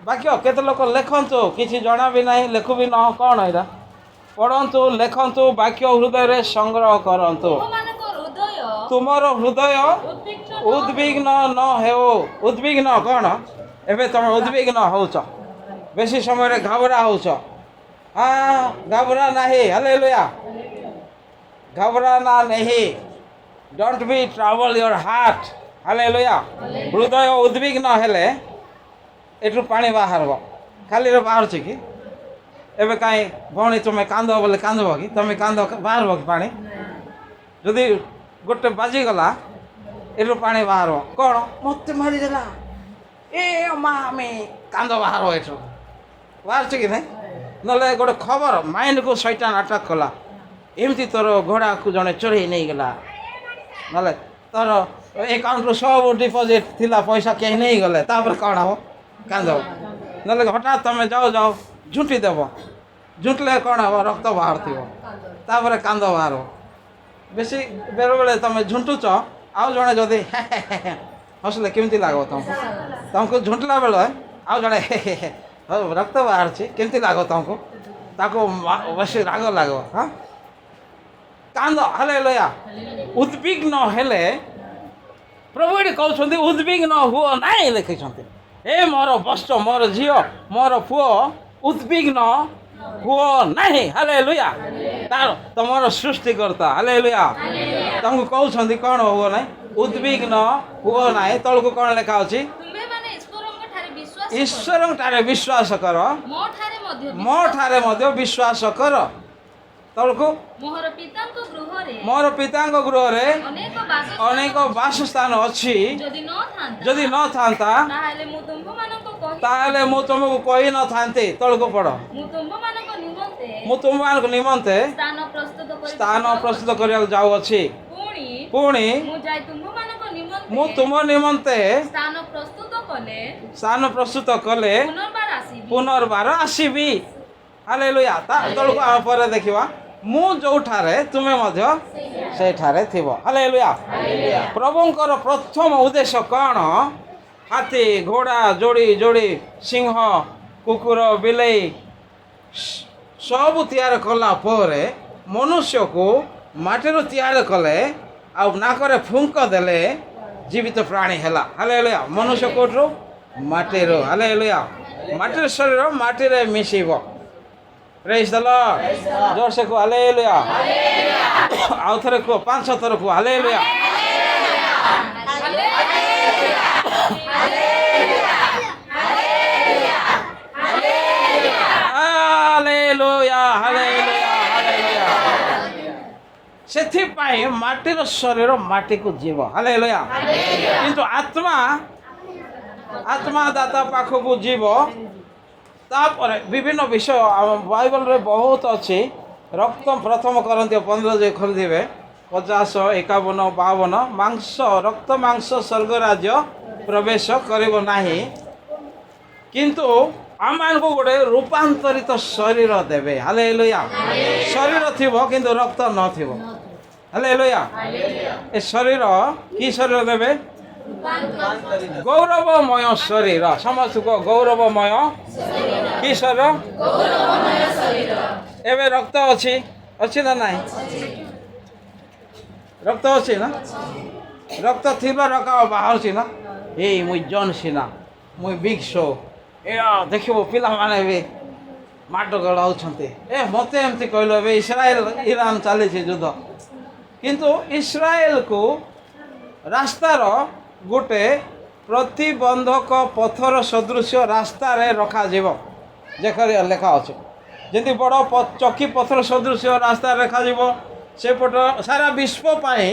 ବାକ୍ୟ କେତେ ଲୋକ ଲେଖନ୍ତୁ, କିଛି ଜଣା ବି ନାହିଁ, ଲେଖୁ ବି ନ, କ'ଣ ଏଇଟା? ପଢ଼ନ୍ତୁ, ଲେଖନ୍ତୁ, ବାକ୍ୟ ହୃଦୟରେ ସଂଗ୍ରହ କରନ୍ତୁ। ତୁମର ହୃଦୟ ଉଦ୍ବିଗ୍ନ ନ ହେଉ। ଉଦ୍ବିଗ୍ନ କ'ଣ? ଏବେ ତୁମେ ଉଦ୍ବିଗ୍ନ ହେଉଛ, ବେଶୀ ସମୟରେ ଘାବରା ହେଉଛ। ହଁ, ଘାବରା ନାହିଁ। ହାଲେଲୁୟା। ଘାବରା ନା ନାହିଁ। Don't be trouble your heart. Hallelujah. ହୃଦୟ ଉଦ୍ବିଗ୍ନ ହେଲେ ଏଠୁ ପାଣି ବାହାରିବ। ଖାଲିରେ ବାହାରୁଛି କି? ଏବେ କାହିଁ ଭଉଣୀ ତୁମେ କାନ୍ଦ ବୋଲେ କାନ୍ଦିବ କି? ତୁମେ କାନ୍ଦ ବାହାରିବ କି ପାଣି? ଯଦି ଗୋଟେ ବାଜିଗଲା ଏଠୁ ପାଣି ବାହାରିବ। କ'ଣ ମୋତେ ମାରିଦେଲା, ଏ ମା, ଆମେ କାନ୍ଦ ବାହାରିବ ଏଠୁ, ବାହାରୁଛି କି ନାହିଁ? ନହେଲେ ଗୋଟେ ଖବର ମାଇଣ୍ଡକୁ ଶୈତାନ ଆଟାକ୍ କଲା, ଏମିତି ତୋର ଘୋଡ଼ାକୁ ଜଣେ ଚୋରେଇ ନେଇଗଲା, ନହେଲେ ତୋର ଏକାଉଣ୍ଟରୁ ସବୁ ଡିପୋଜିଟ୍ ଥିଲା ପଇସା କେହି ନେଇଗଲେ, ତାପରେ କ'ଣ ହେବ? କାନ୍ଦ। ନହେଲେ ହଠାତ୍ ତୁମେ ଯାଉ ଯାଉ ଝୁଣ୍ଟି ଦେବ, ଝୁଣ୍ଟିଲେ କ'ଣ ହେବ? ରକ୍ତ ବାହାରୁଥିବ, ତାପରେ କାନ୍ଦ ବାହାରିବ। ବେଶୀ ବେଳେବେଳେ ତୁମେ ଝୁଣ୍ଟୁଛ, ଆଉ ଜଣେ ଯଦି ହସିଲେ କେମିତି ଲାଗିବ ତୁମକୁ? ତୁମକୁ ଝୁଣ୍ଟିଲା ବେଳେ ଆଉ ଜଣେ ହଉ ରକ୍ତ ବାହାରୁଛି, କେମିତି ଲାଗିବ ତୁମକୁ? ତାକୁ ବେଶୀ ରାଗ ଲାଗିବ। ହଁ, କାନ୍ଦ। ହାଲେଲୁୟା। ଉଦ୍ବିଗ୍ନ ହେଲେ ପ୍ରଭୁ ଏଠି କହୁଛନ୍ତି ଉଦ୍ବିଗ୍ନ ହୁଅ ନାହିଁ, ଲେଖିଛନ୍ତି। ଏ ମୋର ବତ୍ସ, ମୋର ଝିଅ, ମୋର ପୁଅ, ଉଦ୍ବିଗ୍ନ ହୁଅ ନାହିଁ। ହାଲେଲୁୟା। ତାର ତମର ସୃଷ୍ଟିକର୍ତ୍ତା। ହାଲେଲୁୟା। ତମକୁ କହୁଛନ୍ତି କ'ଣ ହୁଅ ନାହିଁ? ଉଦ୍ବିଗ୍ନ ହୁଅ ନାହିଁ। ତଳକୁ କ'ଣ ଲେଖା ଅଛି? ଈଶ୍ୱରଙ୍କ ଠାରେ ବିଶ୍ୱାସ କର, ମୋ ଠାରେ ମଧ୍ୟ ବିଶ୍ୱାସ କର। ତଳକୁ ମୋର ପିତାଙ୍କ ଗୃହରେ ଅନେକ ବାସସ୍ଥାନ ଅଛି, ଯଦି ନଥାନ୍ତା ତାହେଲେ ମୁଁ ତୁମକୁ କହିନଥାନ୍ତି। ତଳକୁ ପଢ଼। ମୁଁ ତୁମମାନଙ୍କ ନିମନ୍ତେ ସ୍ଥାନ ପ୍ରସ୍ତୁତ କରିବାକୁ ଯାଉଅଛି, ପୁଣି ମୁଁ ତୁମ ନିମନ୍ତେ ସ୍ଥାନ ପ୍ରସ୍ତୁତ କଲେ ପୁନର୍ବାର ଆସିବି। ହାଲେଲୁୟା। ତା ତଳକୁ ଆମେ ପରେ ଦେଖିବା, ମୁଁ ଯେଉଁଠାରେ ତୁମେ ମଧ୍ୟ ସେଇଠାରେ ଥିବ। ହାଲେଲୁୟା। ପ୍ରଭୁଙ୍କର ପ୍ରଥମ ଉଦ୍ଦେଶ୍ୟ କ'ଣ? ହାତୀ, ଘୋଡ଼ା, ଯୋଡ଼ି ଯୋଡ଼ି, ସିଂହ, କୁକୁର, ବିଲେଇ ସବୁ ତିଆରି କଲା ପରେ ମନୁଷ୍ୟକୁ ମାଟିରୁ ତିଆରି କଲେ, ଆଉ ନାକରେ ଫୁଙ୍କ ଦେଲେ ଜୀବିତ ପ୍ରାଣୀ ହେଲା। ହାଲେଲୁୟା। ମନୁଷ୍ୟ କୋଉଠୁ? ମାଟିରୁ। ହାଲେଲୁୟା। ମାଟିର ଶରୀର ମାଟିରେ ମିଶିବ। Praise the Lord. ଜୋର ସେ କୁହ ହାଲେଲୁୟା। ଆଉ ଥରେ କୁହ, 5-6 ଥର କୁହ ହାଲେଲୁୟା। Hallelujah, hallelujah, hallelujah. ସେଥିପାଇଁ ମାଟିର ଶରୀର ମାଟିକୁ ଯିବ। ହାଲେଲୁୟା। କିନ୍ତୁ ଆତ୍ମା ଆତ୍ମାଦାତା ପାଖକୁ ଯିବ। ତାପରେ ବିଭିନ୍ନ ବିଷୟ ଆମ ବାଇବଲରେ ବହୁତ ଅଛି। ରକ୍ତ ପ୍ରଥମ କରନ୍ତି 15 ଯେ ଖୋଲିଥିବେ, 50, 51, 52, ମାଂସ, ରକ୍ତ ମାଂସ ସ୍ୱର୍ଗ ରାଜ୍ୟ ପ୍ରବେଶ କରିବ ନାହିଁ, କିନ୍ତୁ ଆମମାନଙ୍କୁ ଗୋଟେ ରୂପାନ୍ତରିତ ଶରୀର ଦେବେ। ହାଲେଲୁୟା। ଶରୀର ଥିବ କିନ୍ତୁ ରକ୍ତ ନଥିବ। ହାଲେଲୁୟା। ଏ ଶରୀର କି ଶରୀର ଦେବେ? ଗୌରବମୟ ଶରୀର। ସମସ୍ତଙ୍କୁ ଗୌରବମୟ କି ଶରୀର? ଏବେ ରକ୍ତ ଅଛି, ଅଛି ନା ନାହିଁ? ରକ୍ତ ଅଛି ନା? ରକ୍ତ ଥିବା ରକା ବାହାରୁଛି ନା? ଏଇ ମୁଇଁ ଜନ୍ ସିନା, ମୁଇଁ ବିଗ୍ ଶୋ। ଏ ଦେଖିବ, ପିଲାମାନେ ବି ମାଡ଼ଗୋଳ ହେଉଛନ୍ତି। ଏ ମୋତେ ଏମିତି କହିଲୁ। ଏବେ ଇସ୍ରାଏଲ ଇରାନ ଚାଲିଛି ଯୁଦ୍ଧ। କିନ୍ତୁ ଇସ୍ରାଏଲକୁ ରାସ୍ତାର ଗୋଟେ ପ୍ରତିବନ୍ଧକ ପଥର ସଦୃଶ୍ୟ ରାସ୍ତାରେ ରଖାଯିବ। ଯେଖରି ଲେଖା ଅଛି, ଯେମିତି ବଡ଼ ଚକି ପଥର ସଦୃଶ୍ୟ ରାସ୍ତାରେ ରଖାଯିବ। ସେପଟ ସାରା ବିଶ୍ୱ ପାଇଁ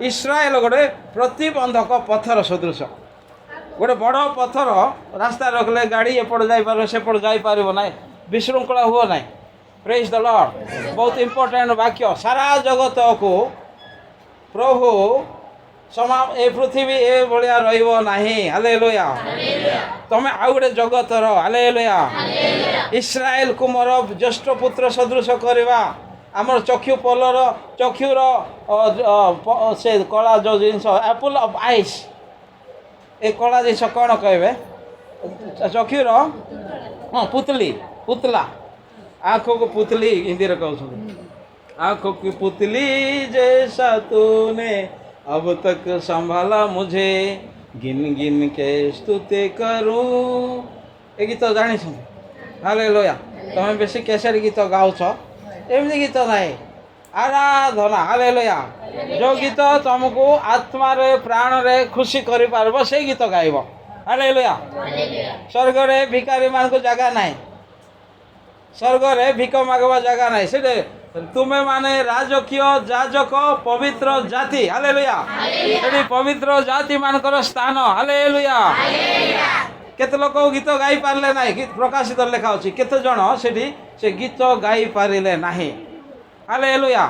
ଇସ୍ରାଏଲ ଗୋଟେ ପ୍ରତିବନ୍ଧକ ପଥର ସଦୃଶ। ଗୋଟେ ବଡ଼ ପଥର ରାସ୍ତାରେ ରଖିଲେ ଗାଡ଼ି ଏପଟ ଯାଇପାରିବ, ସେପଟ ଯାଇପାରିବ ନାହିଁ, ବିଶୃଙ୍ଖଳା ହୁଅ ନାହିଁ। Praise the Lord. ବହୁତ ଇମ୍ପୋର୍ଟାଣ୍ଟ ବାକ୍ୟ। ସାରା ଜଗତକୁ ପ୍ରଭୁ ଏ ପୃଥିବୀ ଏ ଭଳିଆ ରହିବ ନାହିଁ। ହାଲେ ଲୋୟା। ତମେ ଆଉ ଗୋଟେ ଜଗତର। ହାଲେ ଲୋୟା। ଇସ୍ରାଏଲକୁ ମୋର ଜ୍ୟେଷ୍ଠ ପୁତ୍ର ସଦୃଶ କରିବା। ଆମର ଚକ୍ଷୁ ପଲର, ଚକ୍ଷୁର ସେ କଳା ଯେଉଁ ଜିନିଷ, ଆପଲ୍ ଅଫ୍ ଆଇସ୍, ଏ କଳା ଜିନିଷ କ'ଣ କହିବେ? ଚକ୍ଷୁର, ହଁ, ପୁତଲି, ପୁତଲା। आँखों पुतली ହିନ୍ଦୀରେ କହୁଛନ୍ତି। आँखों की पुतली जैसा तूने अब तक संभाला मुझे, गिन गिन के स्तुति करूं। ଏ ଗୀତ ଜାଣିଛନ୍ତି? ହାଲେ ଲୋୟା। ତମେ ବେଶୀ କ୍ୟାସେଟ୍ ଗୀତ ଗାଉଛ। ଏମିତି ଗୀତ ନାହିଁ। ଆରାଧନା, ହାଲେ ଲୋୟା। ଯେଉଁ ଗୀତ ତମକୁ ଆତ୍ମାରେ ପ୍ରାଣରେ ଖୁସି କରିପାରିବ, ସେଇ ଗୀତ ଗାଇବ। ହାଲେ ଲୋୟା। ସ୍ୱର୍ଗରେ ଭିକାରୀମାନଙ୍କୁ ଜାଗା ନାହିଁ। ସ୍ୱର୍ଗରେ ଭିକ ମାଗବା ଜାଗା ନାହିଁ। ସେଠି ତୁମେ ମାନେ ରାଜକୀୟ ଯାଜକ, ପବିତ୍ର ଜାତି। ହାଲେ ଲୁୟା। ସେଠି ପବିତ୍ର ଜାତି ମାନଙ୍କର ସ୍ଥାନ। ହାଲେ ଲୁୟା। କେତେ ଲୋକ ଗୀତ ଗାଇ ପାରିଲେ ନାହିଁ। ପ୍ରକାଶିତ ଲେଖା ଅଛି, କେତେ ଜଣ ସେଠି ସେ ଗୀତ ଗାଇ ପାରିଲେ ନାହିଁ। ହାଲେ ଲୁୟା।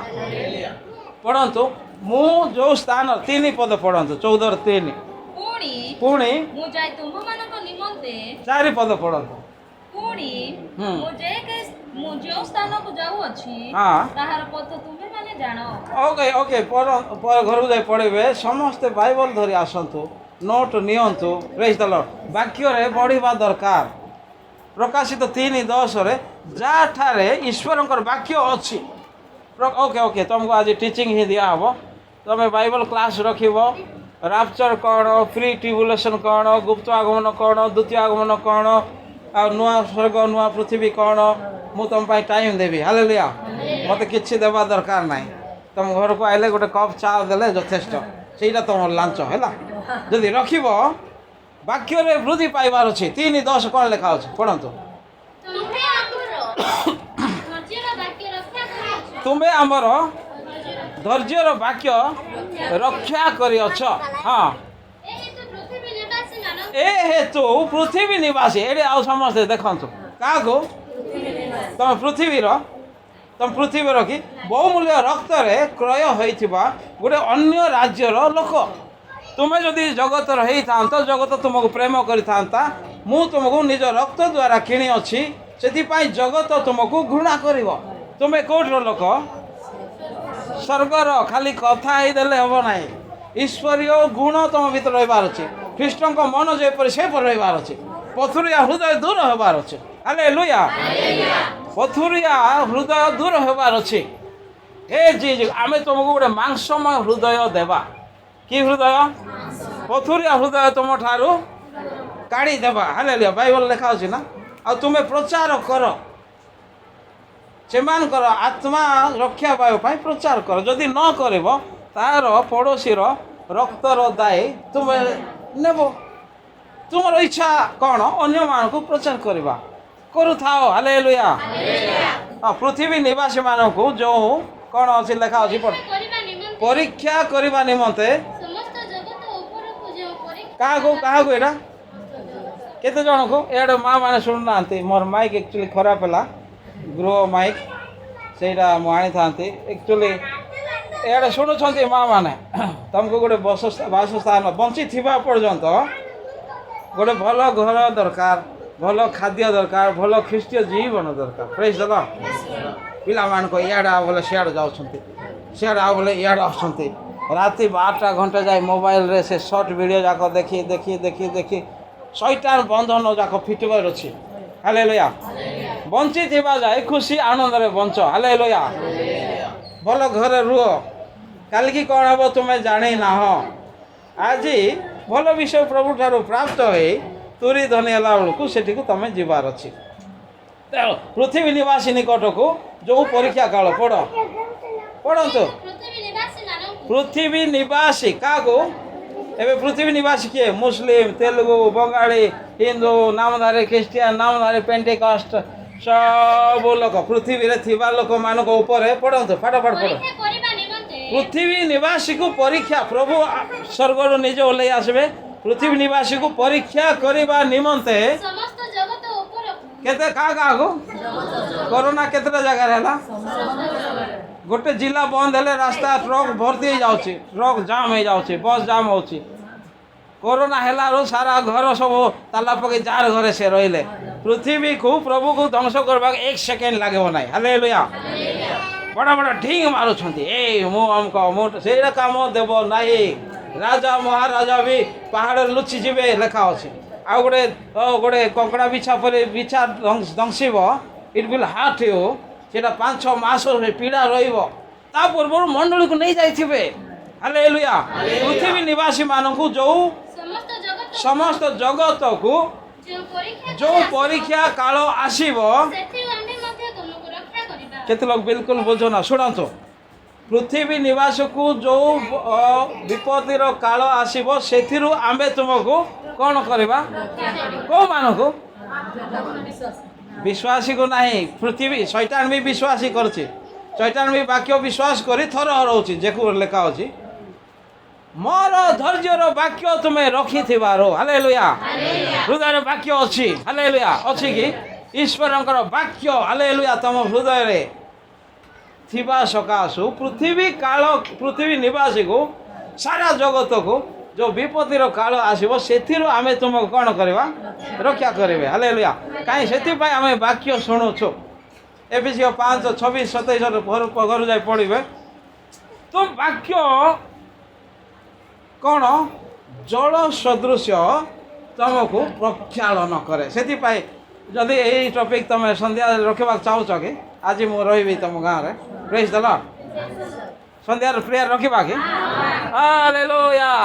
ପଢ଼ନ୍ତୁ, ମୁଁ ଯୋଉ ସ୍ଥାନ, 3 ପଦ ପଢ଼ନ୍ତୁ, 14ର 3। ପୁଣି ପୁଣି ମୁଁ ଯାଇ ତୁମ୍ଭମାନଙ୍କ ନିମନ୍ତେ 4 ପଦ ପଢ଼ନ୍ତୁ। ପୁଣି ମୁଁ ଯେଉଁ ସ୍ଥାନକୁ ଯାଉଅଛି, ତାହାର ପଥ ତୁମ୍ଭେମାନେ ଜାଣ। ଓକେ ଓକେ ପରେ ଘରକୁ ଯାଇ ପଢ଼ିବେ। ସମସ୍ତେ ବାଇବଲ ଧରି ଆସନ୍ତୁ, ନୋଟ୍ ନିଅନ୍ତୁ। Praise the Lord. ବାକ୍ୟରେ ବଢ଼ିବା ଦରକାର। ପ୍ରକାଶିତ 3:10ରେ ଯାହାଠାରେ ଈଶ୍ୱରଙ୍କର ବାକ୍ୟ ଅଛି। ଓକେ ଓକେ ତୁମକୁ ଆଜି ଟିଚିଂ ହିଁ ଦିଆହେବ। ତୁମେ ବାଇବଲ କ୍ଲାସ୍ ରଖିବ। ରାପଚର କ'ଣ, ପ୍ରି ଟ୍ରିବୁଲେସନ୍ କ'ଣ, ଗୁପ୍ତ ଆଗମନ କ'ଣ, ଦ୍ୱିତୀୟ ଆଗମନ କ'ଣ, ଆଉ ନୂଆ ସ୍ୱର୍ଗ ନୂଆ ପୃଥିବୀ କ'ଣ, ମୁଁ ତୁମ ପାଇଁ ଟାଇମ୍ ଦେବି। ହାଲେଲୁୟା। ମୋତେ କିଛି ଦେବା ଦରକାର ନାହିଁ। ତୁମ ଘରକୁ ଆଇଲେ ଗୋଟେ କପ୍ ଚା ଦେଲେ ଯଥେଷ୍ଟ। ସେଇଟା ତୁମର ଲାଞ୍ଚ ହେଲା। ଯଦି ରଖିବ, ବାକ୍ୟରେ ବୃଦ୍ଧି ପାଇବାର ଅଛି। 3:10 କ'ଣ ଲେଖା ଅଛି ପଢ଼ନ୍ତୁ। ତୁମ୍ଭେ ଆମର ଧୈର୍ଯ୍ୟର ବାକ୍ୟ ରକ୍ଷା କରିଅଛ। ତୁମେ ଆମର ଧୈର୍ଯ୍ୟର ବାକ୍ୟ ରକ୍ଷା କରିଅଛ। ହଁ। ଏ ହେତୁ ପୃଥିବୀ ନିବାସୀମାନଙ୍କ ଏ ହେତୁ ପୃଥିବୀ ନିବାସୀ। ଏଠି ଆଉ ସମସ୍ତେ ଦେଖନ୍ତୁ, କାହାକୁ? ତମେ ପୃଥିବୀର, ତମେ ପୃଥିବୀର କି ବହୁମୂଲ୍ୟ ରକ୍ତରେ କ୍ରୟ ହୋଇଥିବା ଗୋଟେ ଅନ୍ୟ ରାଜ୍ୟର ଲୋକ। ତୁମେ ଯଦି ଜଗତର ହେଇଥାନ୍ତ, ଜଗତ ତୁମକୁ ପ୍ରେମ କରିଥାନ୍ତା। ମୁଁ ତୁମକୁ ନିଜ ରକ୍ତ ଦ୍ୱାରା କିଣିଅଛି, ସେଥିପାଇଁ ଜଗତ ତୁମକୁ ଘୃଣା କରିବ। ତୁମେ କେଉଁଠିର ଲୋକ? ସ୍ୱର୍ଗର। ଖାଲି କଥା ହେଇଦେଲେ ହେବ ନାହିଁ। ଈଶ୍ୱରୀୟ ଗୁଣ ତୁମ ଭିତରେ ରହିବାର ଅଛି। ଖ୍ରୀଷ୍ଟଙ୍କ ମନ ଯେପରି ସେପରି ରହିବାର ଅଛି। ପଥୁରିଆ ହୃଦୟ ଦୂର ହେବାର ଅଛି। ହାଲେ ଲୁୟା। ପଥୁରିଆ ହୃଦୟ ଦୂର ହେବାର ଅଛି। ହେ ଜି, ଆମେ ତୁମକୁ ଗୋଟେ ମାଂସମୟ ହୃଦୟ ଦେବା। କି ହୃଦୟ? ପଥୁରିଆ ହୃଦୟ ତୁମ ଠାରୁ କାଢ଼ି ଦେବା। ହାଲେ ଲୁୟା। ବାଇବଲ ଲେଖା ଅଛି ନା? ଆଉ ତୁମେ ପ୍ରଚାର କର, ସେମାନଙ୍କର ଆତ୍ମା ରକ୍ଷା ପାଇବା ପାଇଁ ପ୍ରଚାର କର। ଯଦି ନ କରିବ, ତାର ପଡ଼ୋଶୀର ରକ୍ତର ଦାୟୀ ତୁମେ ନେବ। ତୁମର ଇଚ୍ଛା କ'ଣ? ଅନ୍ୟମାନଙ୍କୁ ପ୍ରଚାର କରିବା। କରୁଥାଅ। ହାଲେ ଲୁୟା। ହଁ, ପୃଥିବୀ ନିବାସୀମାନଙ୍କୁ ଯେଉଁ କ'ଣ ଅଛି, ଲେଖା ଅଛି, ପଢ଼। କରିବା ନିମନ୍ତେ ପରୀକ୍ଷା କରିବା ନିମନ୍ତେ ସମସ୍ତ ଜଗତ ଉପରକୁ ଯେଉଁ ପରୀକ୍ଷା କାହାକୁ କାହାକୁ ଏଇଟା କେତେ ଜଣକୁ? ଏଆଡ଼େ ମା ମାନେ ଶୁଣୁନାହାନ୍ତି। ମୋର ମାଇକ୍ ଆକ୍ଚୁଆଲି ଖରାପ ହେଲା, ଗୃହ ମାଇକ୍, ସେଇଟା ମୁଁ ଆଣିଥାନ୍ତି ଆକ୍ଚୁଆଲି। ଏଆଡ଼େ ଶୁଣୁଛନ୍ତି ମା ମାନେ? ତୁମକୁ ଗୋଟେ ବାସସ୍ଥାନ, ବଞ୍ଚିଥିବା ପର୍ଯ୍ୟନ୍ତ ଗୋଟେ ଭଲ ଘର ଦରକାର, ଭଲ ଖାଦ୍ୟ ଦରକାର, ଭଲ ଖ୍ରୀଷ୍ଟୀୟ ଜୀବନ ଦରକାର। ପ୍ରେଜ୍ ଦ ଲର୍ଡ। ପିଲାମାନଙ୍କ ଇଆଡ଼େ ଆଉ ବୋଲେ ସିଆଡ଼େ ଯାଉଛନ୍ତି, ସିଆଡ଼େ ଆଉ ବୋଲେ ଇଆଡ଼େ ଆସୁଛନ୍ତି। ରାତି 12ଟା ଘଣ୍ଟା ଯାଏ ମୋବାଇଲରେ ସେ ସର୍ଟ ଭିଡ଼ିଓ ଯାକ ଦେଖି ଦେଖି ଦେଖି ଦେଖି ଶୈତାନ ବନ୍ଧନ ଯାକ ଫିଟିବାର ଅଛି। ହାଲେ ଲୋୟା। ବଞ୍ଚିଥିବା ଯାଏ ଖୁସି ଆନନ୍ଦରେ ବଞ୍ଚ। ହାଲେ ଲୋୟା। ଭଲ ଘରେ ରୁହ। କାଲିକି କ'ଣ ହେବ ତୁମେ ଜାଣିନାହ। ଆଜି ଭଲ ବିଷୟ ପ୍ରଭୁ ଠାରୁ ପ୍ରାପ୍ତ ହେଇ ତୁରୀ ଧ୍ୱନି ହେଲା ବେଳକୁ ସେଠିକୁ ତମେ ଯିବାର ଅଛି। ତେଣୁ ପୃଥିବୀ ନିବାସୀ ନିକଟକୁ ଯେଉଁ ପରୀକ୍ଷା କାଳ, ପଢ଼, ପଢ଼ନ୍ତୁ। ପୃଥିବୀ ନିବାସୀମାନଙ୍କୁ। ପୃଥିବୀ ନିବାସୀ କାହାକୁ? ଏବେ ପୃଥିବୀ ନିବାସୀ କିଏ? ମୁସଲିମ, ତେଲୁଗୁ, ବଙ୍ଗାଳୀ, ହିନ୍ଦୁ, ନାମଧାରୀ ଖ୍ରୀଷ୍ଟିଆନ, ନାମଧାରୀ ପେଣ୍ଟିକଷ୍ଟ, ସବୁ ଲୋକ ପୃଥିବୀରେ ଥିବା ଲୋକମାନଙ୍କ ଉପରେ। ପଢ଼ନ୍ତୁ, ଫଟାଫଟ ପଢ଼। ପରୀକ୍ଷା କରିବା ନିମନ୍ତେ। ପୃଥିବୀ ନିବାସୀକୁ ପରୀକ୍ଷା, ପ୍ରଭୁ ସ୍ୱର୍ଗରୁ ନିଜେ ଓହ୍ଲେଇ ଆସିବେ ପୃଥିବୀ ନିବାସୀକୁ ପରୀକ୍ଷା କରିବା ନିମନ୍ତେ। ସମସ୍ତ ଜଗତ ଉପରକୁ। କେତେ, କାହା କାହାକୁ? କରୋନା କେତେଟା ଜାଗାରେ ହେଲା? ଗୋଟେ ଜିଲ୍ଲା ବନ୍ଦ ହେଲେ ରାସ୍ତା ଟ୍ରକ୍ ଭର୍ତ୍ତି ହେଇଯାଉଛି, ଟ୍ରକ୍ ଜାମ୍ ହେଇଯାଉଛି, ବସ୍ ଜାମ୍ ହେଉଛି। କରୋନା ହେଲାରୁ ସାରା ଘର ସବୁ ତାଲା ପକେଇ ଯାହାର ଘରେ ସେ ରହିଲେ। ପୃଥିବୀକୁ ପ୍ରଭୁକୁ ଧ୍ୱଂସ କରିବାକୁ ଏକ ସେକେଣ୍ଡ ଲାଗିବ ନାହିଁ। ହାଲେଲୁୟା। ବଡ଼ ବଡ଼ ଢିଙ୍ଗ ମାରୁଛନ୍ତି, ଏଇ ମୁଁ ଅମକ ମୁଁ, ସେଇଟା କାମ ଦେବ ନାହିଁ। ରାଜା ମହାରାଜା ବି ପାହାଡ଼ରେ ଲୁଚି ଯିବେ, ଲେଖା ଅଛି। ଆଉ ଗୋଟେ କଙ୍କଡ଼ା ବିଛା ପରି ବିଛା ଦଂଶିବ, it will hurt you. ସେଇଟା 5-6 ମାସ ପୀଡ଼ା ରହିବ। ତା ପୂର୍ବରୁ ମଣ୍ଡଳୀକୁ ନେଇ ଯାଇଥିବେ। ହାଲେଲୁୟା। ପୃଥିବୀ ନିବାସୀମାନଙ୍କୁ ଯୋଉ ସମସ୍ତ ଜଗତ ସମସ୍ତ ଜଗତକୁ ଯେଉଁ ପରୀକ୍ଷା ଯୋଉ ପରୀକ୍ଷା କାଳ ଆସିବ, ସେଥିରୁ ଆମ୍ଭେ ମଧ୍ୟ ତୁମକୁ ରକ୍ଷା କରିବା। କେତେ ଲୋକ ବିଲକୁଲ ବୁଝୁନ? ଶୁଣନ୍ତୁ, ପୃଥିବୀ ନିବାସକୁ ଯୋଉ ବିପତ୍ତିର କାଳ ଆସିବ, ସେଥିରୁ ଆମ୍ଭେ ତୁମକୁ କ'ଣ କରିବା? କେଉଁମାନଙ୍କୁ? ବିଶ୍ୱାସୀକୁ ନାହିଁ। ପୃଥିବୀ ଶୈତାନ ବି ବିଶ୍ୱାସୀ କରୁଛି। ଶୈତାନ ବି ବାକ୍ୟ ବିଶ୍ୱାସ କରି ଥର ହରଉଛି। ଯେକୁ ଲେଖା ଅଛି, ମୋର ଧୈର୍ଯ୍ୟର ବାକ୍ୟ ତୁମେ ରଖିଥିବାରୁ। ହାଲେଲୁୟା। ହୃଦୟରେ ବାକ୍ୟ ଅଛି? ହାଲେଲୁୟା। ଅଛି କି ଈଶ୍ୱରଙ୍କର ବାକ୍ୟ? ହାଲେଲୁୟା। ତମ ହୃଦୟରେ ଥିବା ସକାଶୁ ପୃଥିବୀ କାଳ, ପୃଥିବୀ ନିବାସୀକୁ, ସାରା ଜଗତକୁ ଯେଉଁ ବିପତ୍ତିର କାଳ ଆସିବ, ସେଥିରୁ ଆମେ ତୁମକୁ କ'ଣ କରିବା? ରକ୍ଷା କରିବେ। ହାଲେଲୁୟା। କାହିଁ? ସେଥିପାଇଁ ଆମେ ବାକ୍ୟ ଶୁଣୁଛୁ। ଏଫିସୀୟ 5:26-27, ଘରୁ ଘରୁ ଯାଇ ପଢ଼ିବେ। ତ ବାକ୍ୟ କ'ଣ? ଜଳ ସଦୃଶ୍ୟ ତମକୁ ପ୍ରକ୍ଷାଳନ କରେ। ସେଥିପାଇଁ ଯଦି ଏଇ ଟପିକ୍ ତମେ ସନ୍ଧ୍ୟାରେ ରଖିବାକୁ ଚାହୁଁଛ କି? ଆଜି ମୁଁ ରହିବି ତମ ଗାଁରେ। ପ୍ରେଜ୍ ଦ ଲର୍ଡ। ସନ୍ଧ୍ୟାରେ ପ୍ରେୟାର ରଖିବା କି? Hallelujah.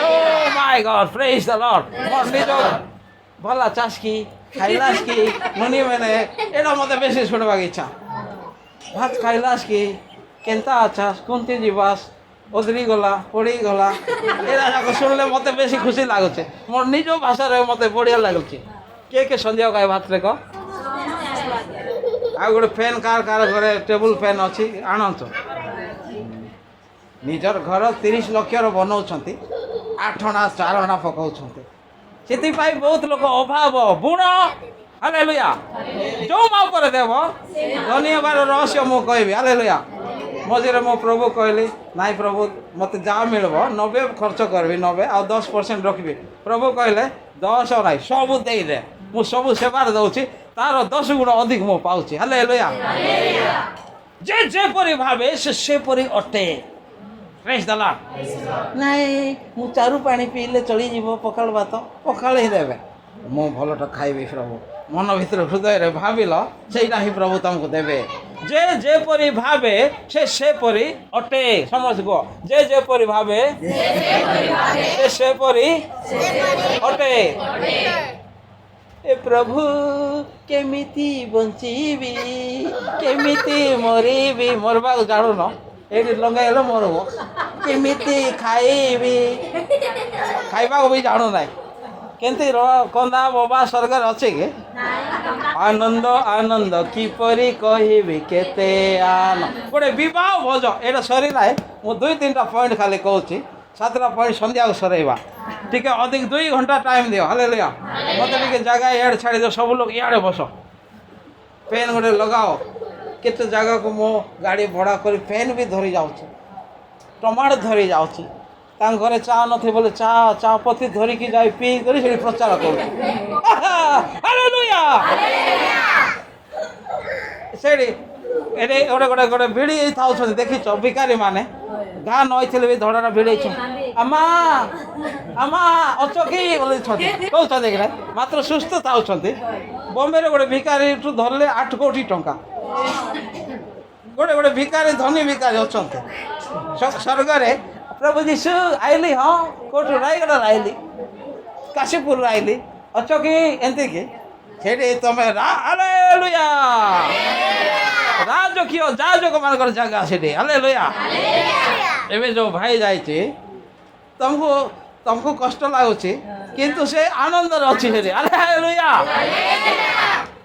Oh my God, praise the Lord. ମୋର ନିଜ ଭଲ ଚାଷ କି ଖାଇଲାସ କି ମୁନି ମାନେ, ଏଇଟା ମୋତେ ବେଶୀ ଶୁଣିବାକୁ ଇଚ୍ଛା। ଭାତ ଖାଇଲାସ କି, କେନ୍ତା ଅଛାସ, କୁନ୍ତି ଯିବାସ, ଓଦରି ଗଲା, ପଡ଼ିଗଲା, ଏଇଟା ଯାକ ଶୁଣିଲେ ମୋତେ ବେଶୀ ଖୁସି ଲାଗୁଛି। ମୋର ନିଜ ଭାଷାରେ ମୋତେ ବଢ଼ିଆ ଲାଗୁଛି। କିଏ କିଏ ସନ୍ଧ୍ୟା ଖାଏ ଭାତରେ କହ? ଆଉ ଗୋଟେ ଫ୍ୟାନ୍, କାର କାର ଘରେ ଟେବୁଲ୍ ଫ୍ୟାନ୍ ଅଛି, ଆଣନ୍ତୁ। ନିଜର ଘର 30 ଲକ୍ଷର ବନଉଛନ୍ତି, ଆଠଣା ଚାରଣା ପକାଉଛନ୍ତି। ସେଥିପାଇଁ ବହୁତ ଲୋକ ଅଭାବ ବୁଣ। ହାଲେଲୁୟା। ଯୋଉ ମାପରେ ଦେବ, ଧନୀ ହେବାର ରହସ୍ୟ ମୁଁ କହିବି। ହାଲେଲୁୟା। ମଝିରେ ମୋ ପ୍ରଭୁ କହିଲି, ନାଇଁ ପ୍ରଭୁ, ମୋତେ ଯାହା ମିଳିବ 90 ଖର୍ଚ୍ଚ କରିବି, 90 ଆଉ 10% ରଖିବି। ପ୍ରଭୁ କହିଲେ, 10 ନାଇଁ, ସବୁ ଦେଇଦେ। ମୁଁ ସବୁ ସେବାରେ ଦେଉଛି, ତାର 10 ଗୁଣ ଅଧିକ ମୁଁ ପାଉଛି। ହାଲେଲୁୟା। ଯେ ଯେପରି ଭାବେ ସେ ସେପରି ଅଟେ। ପ୍ରେଜ୍ ଦ ଲର୍ଡ। ନାଇଁ, ମୁଁ ଚାରୁ ପାଣି ପିଇଲେ ଚଳିଯିବ, ପଖାଳ ଭାତ ପଖାଳ ହିଁ ଦେବେ, ମୁଁ ଭଲଟା ଖାଇବି ପ୍ରଭୁ। ମନ ଭିତରେ ହୃଦୟରେ ଭାବିଲ, ସେଇଟା ହିଁ ପ୍ରଭୁ ତମକୁ ଦେବେ। ଯେ ଯେପରି ଭାବେ ସେ ସେପରି ଅଟେ। ସମସ୍ତେ କୁହ, ଯେ ଯେପରି ଭାବେ ସେ ସେପରି ଅଟେ। ଏ ପ୍ରଭୁ, କେମିତି ବଞ୍ଚିବି, କେମିତି ମରିବି? ମରିବାକୁ ଜାଣୁନ, ଏଇଠି ଲଗାଇଲେ ମରିବ। କେମିତି ଖାଇବି? ଖାଇବାକୁ ବି ଜାଣୁନାହିଁ। କେମିତି କନ୍ଦା ବୋବା ସରକାର ଅଛି କି? ଆନନ୍ଦ ଆନନ୍ଦ କିପରି କହିବି କେତେ ଆନ ଗୋଟେ ବିବାହ ଭୋଜ। ଏଇଟା ସରିନାହିଁ, ମୁଁ ଦୁଇ ତିନିଟା ପଏଣ୍ଟ ଖାଲି କହୁଛି। ସାତଟା ପଏଣ୍ଟ ସନ୍ଧ୍ୟାକୁ ସରେଇବା। ଟିକେ ଅଧିକ 2 ଘଣ୍ଟା ଟାଇମ୍ ଦିଅ। ହାଲେଲୁୟା। ମୋତେ ଟିକେ ଜାଗା ଇଆଡ଼େ ଛାଡ଼ିଦିଅ, ସବୁ ଲୋକ ଇଆଡ଼େ ବସ, ଫ୍ୟାନ୍ ଗୋଟେ ଲଗାଅ। କେତେ ଜାଗାକୁ ମୁଁ ଗାଡ଼ି ଭଡ଼ା କରି ଫ୍ୟାନ୍ ବି ଧରି ଯାଉଛି, ଟମାଟୋ ଧରି ଯାଉଛି। ତାଙ୍କ ଘରେ ଚା ନଥିବ ବୋଲେ ଚା ଚା ପତି ଧରିକି ଯାଇ ପିଇ କରି ସେଠି ପ୍ରଚାର କରୁଛି। ହାଲେଲୁୟା। ସେଇଠି ଏଠି ଗୋଟେ ଗୋଟେ ଗୋଟେ ଭିଡ଼ି ଥାଉଛନ୍ତି, ଦେଖିଛ? ଭିକାରୀ ମାନେ ଗାଁ ନ ହେଇଥିଲେ ବି ଧଡ଼ାଟା ଭିଡ଼େଇଛନ୍ତି। ଆମା ଆମା ଅଛ କି ବୋଲେଛନ୍ତି, କହୁଛନ୍ତି କି ନାଇଁ? ମାତ୍ର ସୁସ୍ଥ ଥାଉଛନ୍ତି। ବମ୍ବେରେ ଗୋଟେ ଭିକାରୀଠୁ ଧରିଲେ 8 କୋଟି ଟଙ୍କା। ଗୋଟେ ଗୋଟେ ଭିକାରୀ ଧନୀ ଭିକାରୀ ଅଛନ୍ତି। ସ୍ୱର୍ଗରେ ପ୍ରଭୁ ଯୀଶୁ ଆଇଲି, ହଁ, କୋଉଠୁ? ରାୟଗଡ଼ାରୁ ଆଇଲି, କାଶୀପୁରରୁ ଆଇଲି, ଅଛ କି? ଏମିତି କି ସେଠି ତମେ ହାଲେଲୁୟା, ରାଜକୀୟ ଯାଜକ ମାନଙ୍କର ଜାଗା ସେଠି। ହାଲେଲୁୟା। ଏବେ ଯୋଉ ଭାଇ ଯାଇଛି, ତମକୁ କଷ୍ଟ ଲାଗୁଛି, କିନ୍ତୁ ସେ ଆନନ୍ଦରେ ଅଛି ସେଠି। ହାଲେଲୁୟା।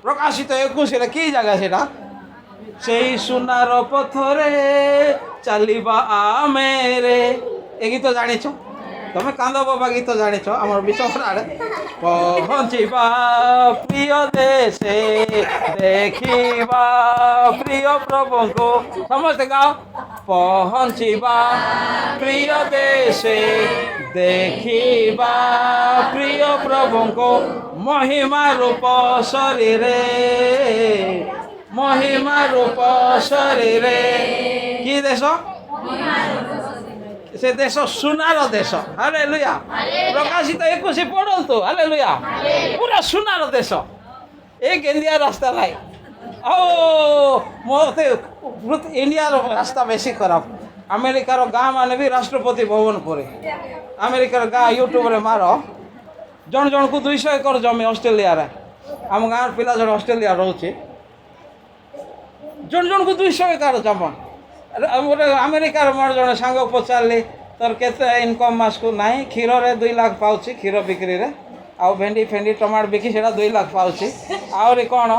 ପ୍ରକାଶିତ 21ରେ କି ଜାଗା ସେଟା? ସେଇ ସୁନାର ପଥରେ ଚାଲିବା ଆମେ ରେ। ଏ ଗୀତ ଜାଣିଛ ତମେ? କାନ୍ଦ ବାବା ଗୀତ ଜାଣିଛ? ଆମର ବିଶ୍ୱ ଆଡ଼େ ପହଞ୍ଚିବା ପ୍ରିୟ ଦେଶେ, ଦେଖିବା ପ୍ରିୟ ପ୍ରଭୁଙ୍କୁ। ସମସ୍ତେ ଗାଅ। ପହଞ୍ଚିବା ପ୍ରିୟ ଦେଶେ, ଦେଖିବା ପ୍ରିୟ ପ୍ରଭୁଙ୍କୁ, ମହିମା ରୂପ ଶରୀରେ, ମହିମା ରୂପ ଶରୀରେ। କି ଦେଶ ସେ ଦେଶ? ସୁନାର ଦେଶ। ହାଲେଲୁୟା। ପ୍ରକାଶିତ 21 ପଢ଼ନ୍ତୁ। ହାଲେଲୁୟା। ପୁରା ସୁନାର ଦେଶ। ଏ ଗେନ୍ଦିଆ ରାସ୍ତା ନାହିଁ। ଆଉ ମୋତେ ଇଣ୍ଡିଆର ରାସ୍ତା ବେଶୀ ଖରାପ। ଆମେରିକାର ଗାଁ ମାନେ ବି ରାଷ୍ଟ୍ରପତି ଭବନ ପରେ। ଆମେରିକାର ଗାଁ ୟୁଟ୍ୟୁବରେ ମାର, ଜଣ ଜଣକୁ 200 ଏକର ଜମି। ଅଷ୍ଟ୍ରେଲିଆରେ ଆମ ଗାଁର ପିଲା ଜଣେ ଅଷ୍ଟ୍ରେଲିଆ ରହୁଛି, ଜଣ ଜଣକୁ 200 ଏକର ଜମା। ଗୋଟେ ଆମେରିକାର ମୋର ଜଣେ ସାଙ୍ଗ ପଚାରିଲି, ତୋର କେତେ ଇନକମ୍ ମାସକୁ? ନାହିଁ, କ୍ଷୀରରେ 2 ଲାଖ ପାଉଛି, କ୍ଷୀର ବିକ୍ରିରେ, ଆଉ ଭେଣ୍ଡି ଫେଣ୍ଡି ଟମାଟୋ ବିକି ସେଇଟା 2 ଲାଖ ପାଉଛି। ଆହୁରି କ'ଣ?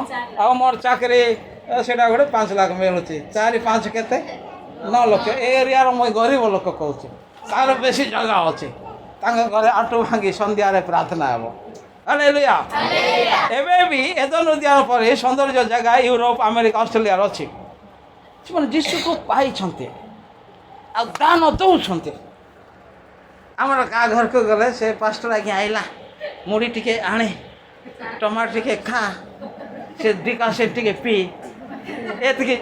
ଆଉ ମୋର ଚାକିରି ସେଇଟା ଗୋଟେ 5 ଲାଖ ମିଳୁଛି। ଚାରି ପାଞ୍ଚ କେତେ? 9 ଲକ୍ଷ। ଏ ଏରିଆର ମୁଇଁ ଗରିବ ଲୋକ କହୁଛି, ତାର ବେଶୀ ଜାଗା ଅଛି। ତାଙ୍କ ଘରେ ଆଣ୍ଠୁ ଭାଙ୍ଗି ସନ୍ଧ୍ୟାରେ ପ୍ରାର୍ଥନା ହେବ। ହାଲେଲୁୟା। ଏବେ ବି ଏଦନ ଉଦ୍ୟାନ ପରି ସୌନ୍ଦର୍ଯ୍ୟ ଜାଗା ୟୁରୋପ, ଆମେରିକା, ଅଷ୍ଟ୍ରେଲିଆର ଅଛି। ସେମାନେ ଯୀଶୁକୁ ପାଇଛନ୍ତି ଆଉ ଦାନ ଦେଉଛନ୍ତି। ଆମର କାହା ଘରକୁ ଗଲେ ସେ ପାଷ୍ଟର ଆଜ୍ଞା ଆଇଲା, ମୁଢ଼ି ଟିକେ ଆଣେ, ଟମାଟୋ ଟିକେ ଖା, ସେ ଡିକା ସେ ଟିକେ ପିଇ, ଏତିକି।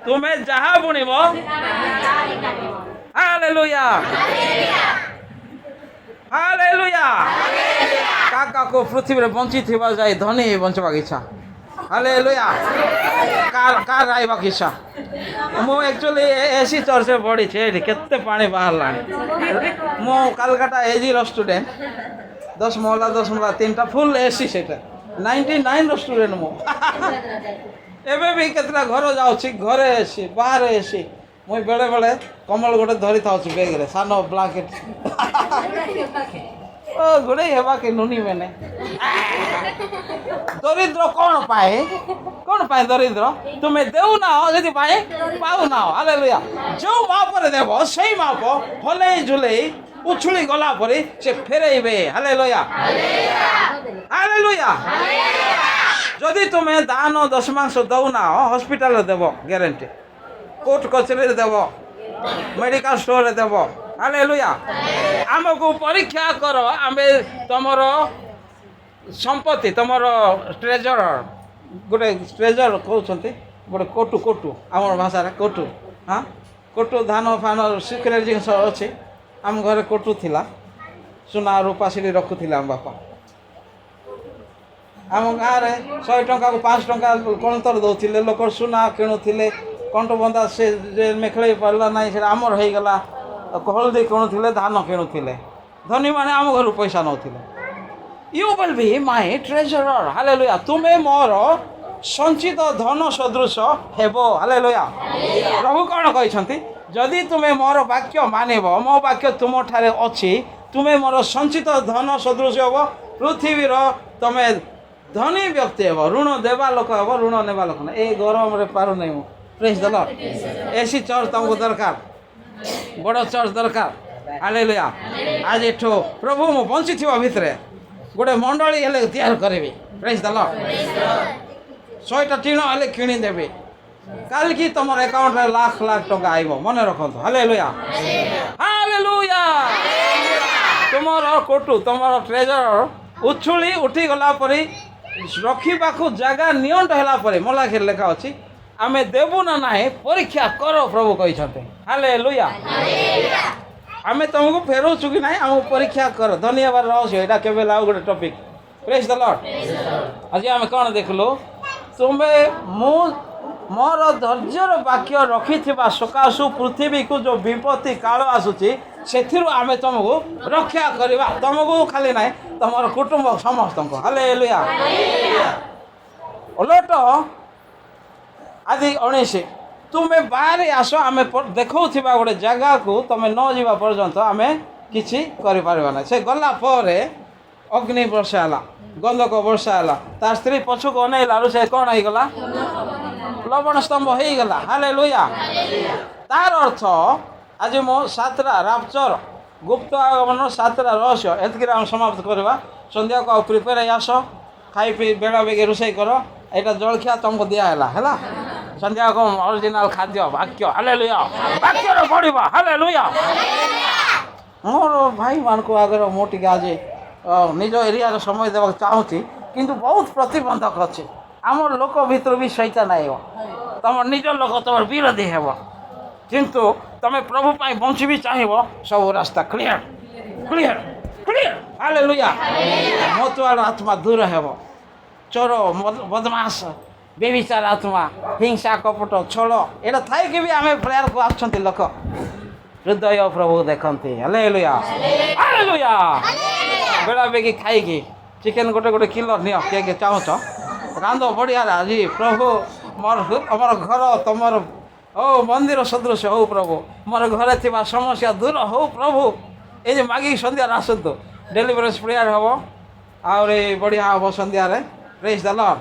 ତୁମେ ଯାହା ବୁଣିବ। Hallelujah, hallelujah. କାହାକୁ ପୃଥିବୀରେ ବଞ୍ଚିଥିବା ଯାଇ ଧନୀ ବଞ୍ଚିବାକୁ ଇଚ୍ଛା? ହାଲେଲୁୟା। କାର କାର ଆଇବାକୁ ଇଚ୍ଛା? ମୁଁ ଆକ୍ଚୁଆଲି ଏସି ଚର୍ଚ୍ଚରେ ପଢ଼ିଛି। ଏଠି କେତେ ପାଣି ବାହାରିଲାଣି। ମୁଁ କାଲକାଟା ଏଜିର ଷ୍ଟୁଡେଣ୍ଟ। 10 ମହଲା, 10 ମହଲା ତିନିଟା, ଫୁଲ୍ ଏସି। ସେଇଟା 99ର ଷ୍ଟୁଡେଣ୍ଟ ମୁଁ। ଏବେ ବି କେତେଟା ଘର ଯାଉଛି, ଘରେ ଏସି, ବାହାରେ ଏସି। ମୁଇଁ ବେଳେ ବେଳେ କମ୍ବଳ ଗୋଟେ ଧରିଥାଉଛି ବେଗରେ, ସାନ ବ୍ଲାଙ୍କେଟ୍। ଓ ଘୋଡ଼େଇ ହେବା କି ନୁନି ମାନେ। ଦରିଦ୍ର କ'ଣ ପାଏ? କ'ଣ ପାଇଁ ଦରିଦ୍ର? ତୁମେ ଦେଉନାହ, ସେଥିପାଇଁ ପାଉନାହ। ହାଲେଲୁୟା। ଯେଉଁ ମାପରେ ଦେବ, ସେଇ ମାପ ହଲେଇ ଝୁଲେଇ ଉଛୁଳି ଗଲା ପରେ ସେ ଫେରେଇବେ। Hallelujah, hallelujah. ଯଦି ତୁମେ ଦାନ ଦଶମାଂଶ ଦଉନାହ, ହସ୍ପିଟାଲରେ ଦେବ ଗ୍ୟାରେଣ୍ଟି, କୋର୍ଟ କଚେରୀରେ ଦେବ, ମେଡ଼ିକାଲ ଷ୍ଟୋରରେ ଦେବ। ହାଲେଲୁୟା। ଆମକୁ ପରୀକ୍ଷା କର, ଆମେ ତମର ସମ୍ପତ୍ତି, ତମର ଟ୍ରେଜର। ଗୋଟେ ଟ୍ରେଜର କହୁଛନ୍ତି, ଗୋଟେ କୋଟୁ, କୋଟୁ ଆମର ଭାଷାରେ କୋଟୁ। ହଁ, କୋଟୁ ଧାନ ଫାନ ସିକ୍ରେଟ୍ ଜିନିଷ ଅଛି। ଆମ ଘରେ କୋଟୁ ଥିଲା, ସୁନା ରୂପା ସେଠି ରଖୁଥିଲେ ଆମ ବାପା। ଆମ ଗାଁରେ 100 ଟଙ୍କାକୁ 5 ଟଙ୍କା କଣତର ଦେଉଥିଲେ ଲୋକ, ସୁନା କିଣୁଥିଲେ। କଣ୍ଟବନ୍ଧା ସେ ଯେ ମେଖଳେଇ ପାରିଲା ନାହିଁ, ସେଇଟା ଆମର ହେଇଗଲା। ହଳଦୀ କିଣୁଥିଲେ, ଧାନ କିଣୁଥିଲେ। ଧନୀମାନେ ଆମ ଘରୁ ପଇସା ନେଉଥିଲେ। You will be my treasurer. Hallelujah. ତୁମେ ମୋର ସଞ୍ଚିତ ଧନ ସଦୃଶ ହେବ। ହାଲେଲୁୟା। ପ୍ରଭୁ କ'ଣ କହିଛନ୍ତି? ଯଦି ତୁମେ ମୋର ବାକ୍ୟ ମାନିବ, ମୋ ବାକ୍ୟ ତୁମଠାରେ ଅଛି, ତୁମେ ମୋର ସଞ୍ଚିତ ଧନ ସଦୃଶ ହେବ। ପୃଥିବୀର ତୁମେ ଧନୀ ବ୍ୟକ୍ତି ହେବ, ଋଣ ଦେବା ଲୋକ ହେବ, ଋଣ ନେବା ଲୋକ ନା। ଏ ଗରମରେ ପାରୁନାହିଁ ମୁଁ। ପ୍ରେଜ୍ ଦ ଲର୍ଡ। ଏସି ଚର୍ଚ୍ଚ ତୁମକୁ ଦରକାର, ବଡ଼ ଚର୍ଚ୍ଚ ଦରକାର। ହାଲେଲୁୟା। ଆଜିଠୁ ପ୍ରଭୁ, ମୁଁ ବଞ୍ଚିଥିବା ଭିତରେ ଗୋଟେ ମଣ୍ଡଳୀ ହେଲେ ତିଆରି କରିବି। ପ୍ରେଜ୍ ଦ ଲର୍ଡ। 100ଟା ଟିଣ ହେଲେ କିଣିଦେବି। କାଲିକି ତୁମର ଆକାଉଣ୍ଟରେ ଲାଖ ଲାଖ ଟଙ୍କା ଆଇବ, ମନେ ରଖନ୍ତୁ। Hallelujah, hallelujah. ତୁମର କୋଟୁ, ତୁମର ଟ୍ରେଜର ଉଛୁଳି ଉଠିଗଲା ପରି, ରଖିବାକୁ ଜାଗା ନିଅଣ୍ଟ ହେଲା ପରେ ମଲାଖିରେ ଲେଖା ଅଛି, ଆମେ ଦେବୁ ନା ନାହିଁ ପରୀକ୍ଷା କର, ପ୍ରଭୁ କହିଛନ୍ତି। ହାଲେଲୁୟା। ଆମେ ତୁମକୁ ଫେରଉଛୁ କି ନାହିଁ, ଆମକୁ ପରୀକ୍ଷା କର। ଧନ୍ୟବାଦ ରହସ୍ୟ, ଏଇଟା କେବେ ଆଉ ଗୋଟେ ଟପିକ୍। ପ୍ରେଜ୍ ଦ ଲର୍ଡ। ଆଜି ଆମେ କ'ଣ ଦେଖିଲୁ? ତୁମେ ମୁଁ ମୋର ଧୈର୍ଯ୍ୟର ବାକ୍ୟ ରଖିଥିବା ସକାଶୁ ପୃଥିବୀକୁ ଯେଉଁ ବିପତ୍ତି କାଳ ଆସୁଛି, ସେଥିରୁ ଆମେ ତୁମକୁ ରକ୍ଷା କରିବା। ତୁମକୁ ଖାଲି ନାହିଁ, ତୁମର କୁଟୁମ୍ବ ସମସ୍ତଙ୍କୁ। ହାଲେଲୁୟା। ଓଲଟ ଆଦି 19, ତୁମେ ବାହାରେ ଆସ, ଆମେ ଦେଖାଉଥିବା ଗୋଟେ ଜାଗାକୁ ତୁମେ ନ ଯିବା ପର୍ଯ୍ୟନ୍ତ ଆମେ କିଛି କରିପାରିବା ନାହିଁ। ସେ ଗଲା ପରେ ଅଗ୍ନି ବର୍ଷା ହେଲା, ଗନ୍ଧକ ବର୍ଷା ହେଲା। ତା ସ୍ତ୍ରୀ ପଛକୁ ଅନେଇଲାରୁ ସେ କ'ଣ ହେଇଗଲା? ଲବଣ ସ୍ତମ୍ଭ ହେଇଗଲା। ହାଲେଲୁୟା। ତାର ଅର୍ଥ ଆଜି ମୁଁ ସାତଟା ରାପଚର, ଗୁପ୍ତ ଆଗମନ, ସାତଟା ରହସ୍ୟ, ଏତିକିରେ ଆମେ ସମାପ୍ତ କରିବା। ସନ୍ଧ୍ୟାକୁ ଆଉ ପ୍ରିପେୟାର ହେଇ ଆସ, ଖାଇ ପିଇ ବେଳା ବେଗି ରୋଷେଇ କର। ଏଇଟା ଜଳଖିଆ ତୁମକୁ ଦିଆହେଲା, ହେଲା। ସନ୍ଧ୍ୟାକୁ ଅରିଜିନାଲ ଖାଦ୍ୟ ବାକ୍ୟ। ହାଲେଲୁୟା। ବାକ୍ୟରେ ପଡ଼ିବା। ହାଲେଲୁୟା। ମୋର ଭାଇମାନଙ୍କୁ ଆଗରେ ମୁଁ ଟିକେ ଆଜି ନିଜ ଏରିଆରେ ସମୟ ଦେବାକୁ ଚାହୁଁଛି, କିନ୍ତୁ ବହୁତ ପ୍ରତିବନ୍ଧକ ଅଛି। ଆମର ଲୋକ ଭିତରୁ ବି ଶୈତାନ ଆଇବ, ତମର ନିଜ ଲୋକ ତମର ବିରୋଧୀ ହେବ। କିନ୍ତୁ ତମେ ପ୍ରଭୁ ପାଇଁ ବଞ୍ଚିବି ଚାହିଁବ, ସବୁ ରାସ୍ତା କ୍ଲିୟର, କ୍ଲିୟର, କ୍ଲିୟର। ହାଲେଲୁୟା। ମତୁଆଳ ଆତ୍ମା ଦୂର ହେବ। ଚୋର, ବଦମାସ, ବ୍ୟଭିଚାର ଆତ୍ମା, ହିଂସା, କପଟ, ଛଳ, ଏଇଟା ଥାଇକି ବି ଆମେ ପ୍ରେୟାରକୁ ଆସୁଛନ୍ତି ଲୋକ। ହୃଦୟ ପ୍ରଭୁ ଦେଖନ୍ତି। Hallelujah, hallelujah. ବେଳା ବେଗି ଖାଇକି ଚିକେନ ଗୋଟେ ଗୋଟେ କିଲୋ ନିଅ, କିଏ କିଏ ଚାହୁଁଛ, ରାନ୍ଧ ବଢ଼ିଆ। ଆଜି ପ୍ରଭୁ ମୋର ଆମର ଘର ତମର ଓ ମନ୍ଦିର ସଦୃଶ ହଉ ପ୍ରଭୁ। ମୋର ଘରେ ଥିବା ସମସ୍ୟା ଦୂର ହଉ ପ୍ରଭୁ। ଏଇ ଯେ ମାଗିକି ସନ୍ଧ୍ୟାରେ ଆସନ୍ତୁ, ଡେଲିଭରେନ୍ସ ପ୍ରେୟାର ହେବ, ଆହୁରି ବଢ଼ିଆ ହେବ ସନ୍ଧ୍ୟାରେ। ପ୍ରେଜ୍ ଦ ଲର୍ଡ।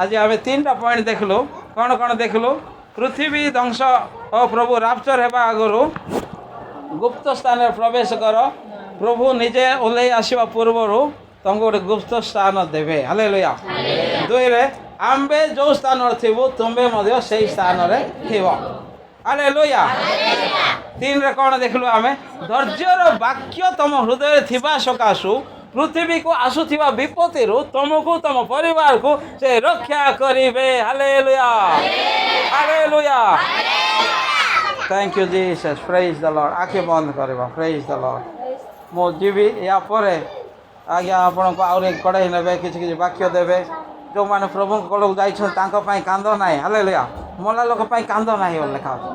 ଆଜି ଆମେ ତିନିଟା ପଏଣ୍ଟ ଦେଖିଲୁ। କ'ଣ କ'ଣ ଦେଖିଲୁ? ପୃଥିବୀ ଧ୍ୱଂସ ଓ ପ୍ରଭୁ ରାପଚର ହେବା ଆଗରୁ ଗୁପ୍ତ ସ୍ଥାନରେ ପ୍ରବେଶ କର। ପ୍ରଭୁ ନିଜେ ଓହ୍ଲେଇ ଆସିବା ପୂର୍ବରୁ ତୁମକୁ ଗୋଟେ ଗୁପ୍ତ ସ୍ଥାନ ଦେବେ। ହାଲେଲୁୟା। ଦୁଇରେ, ଆମ୍ଭେ ଯେଉଁ ସ୍ଥାନରେ ଥିବୁ, ତୁମେ ମଧ୍ୟ ସେଇ ସ୍ଥାନରେ ଥିବ। ହାଲେଲୁୟା। ତିନିରେ କ'ଣ ଦେଖିଲୁ ଆମେ? ଧୈର୍ଯ୍ୟର ବାକ୍ୟ ତମ ହୃଦୟରେ ଥିବା ସକାଶୁ ପୃଥିବୀକୁ ଆସୁଥିବା ବିପତ୍ତିରୁ ତମକୁ, ତମ ପରିବାରକୁ ସେ ରକ୍ଷା କରିବେ। Hallelujah, hallelujah. Thank you Jesus. Praise the Lord. ଆଖି ବନ୍ଦ କରିବା। ପ୍ରେଜ୍ ଦ ଲର୍ଡ। ମୁଁ ଯିବି, ୟା ପରେ ଆଜ୍ଞା ଆପଣଙ୍କୁ ଆହୁରି କଢ଼େଇ ନେବେ, କିଛି କିଛି ବାକ୍ୟ ଦେବେ। ଯେଉଁମାନେ ପ୍ରଭୁଙ୍କ କୋଳକୁ ଯାଇଛନ୍ତି, ତାଙ୍କ ପାଇଁ କାନ୍ଦ ନାହିଁ। ହାଲେଲୁୟା। ମଲା ଲୋକ ପାଇଁ କାନ୍ଦ ନାହିଁ ବୋଲି ଲେଖା ଅଛି,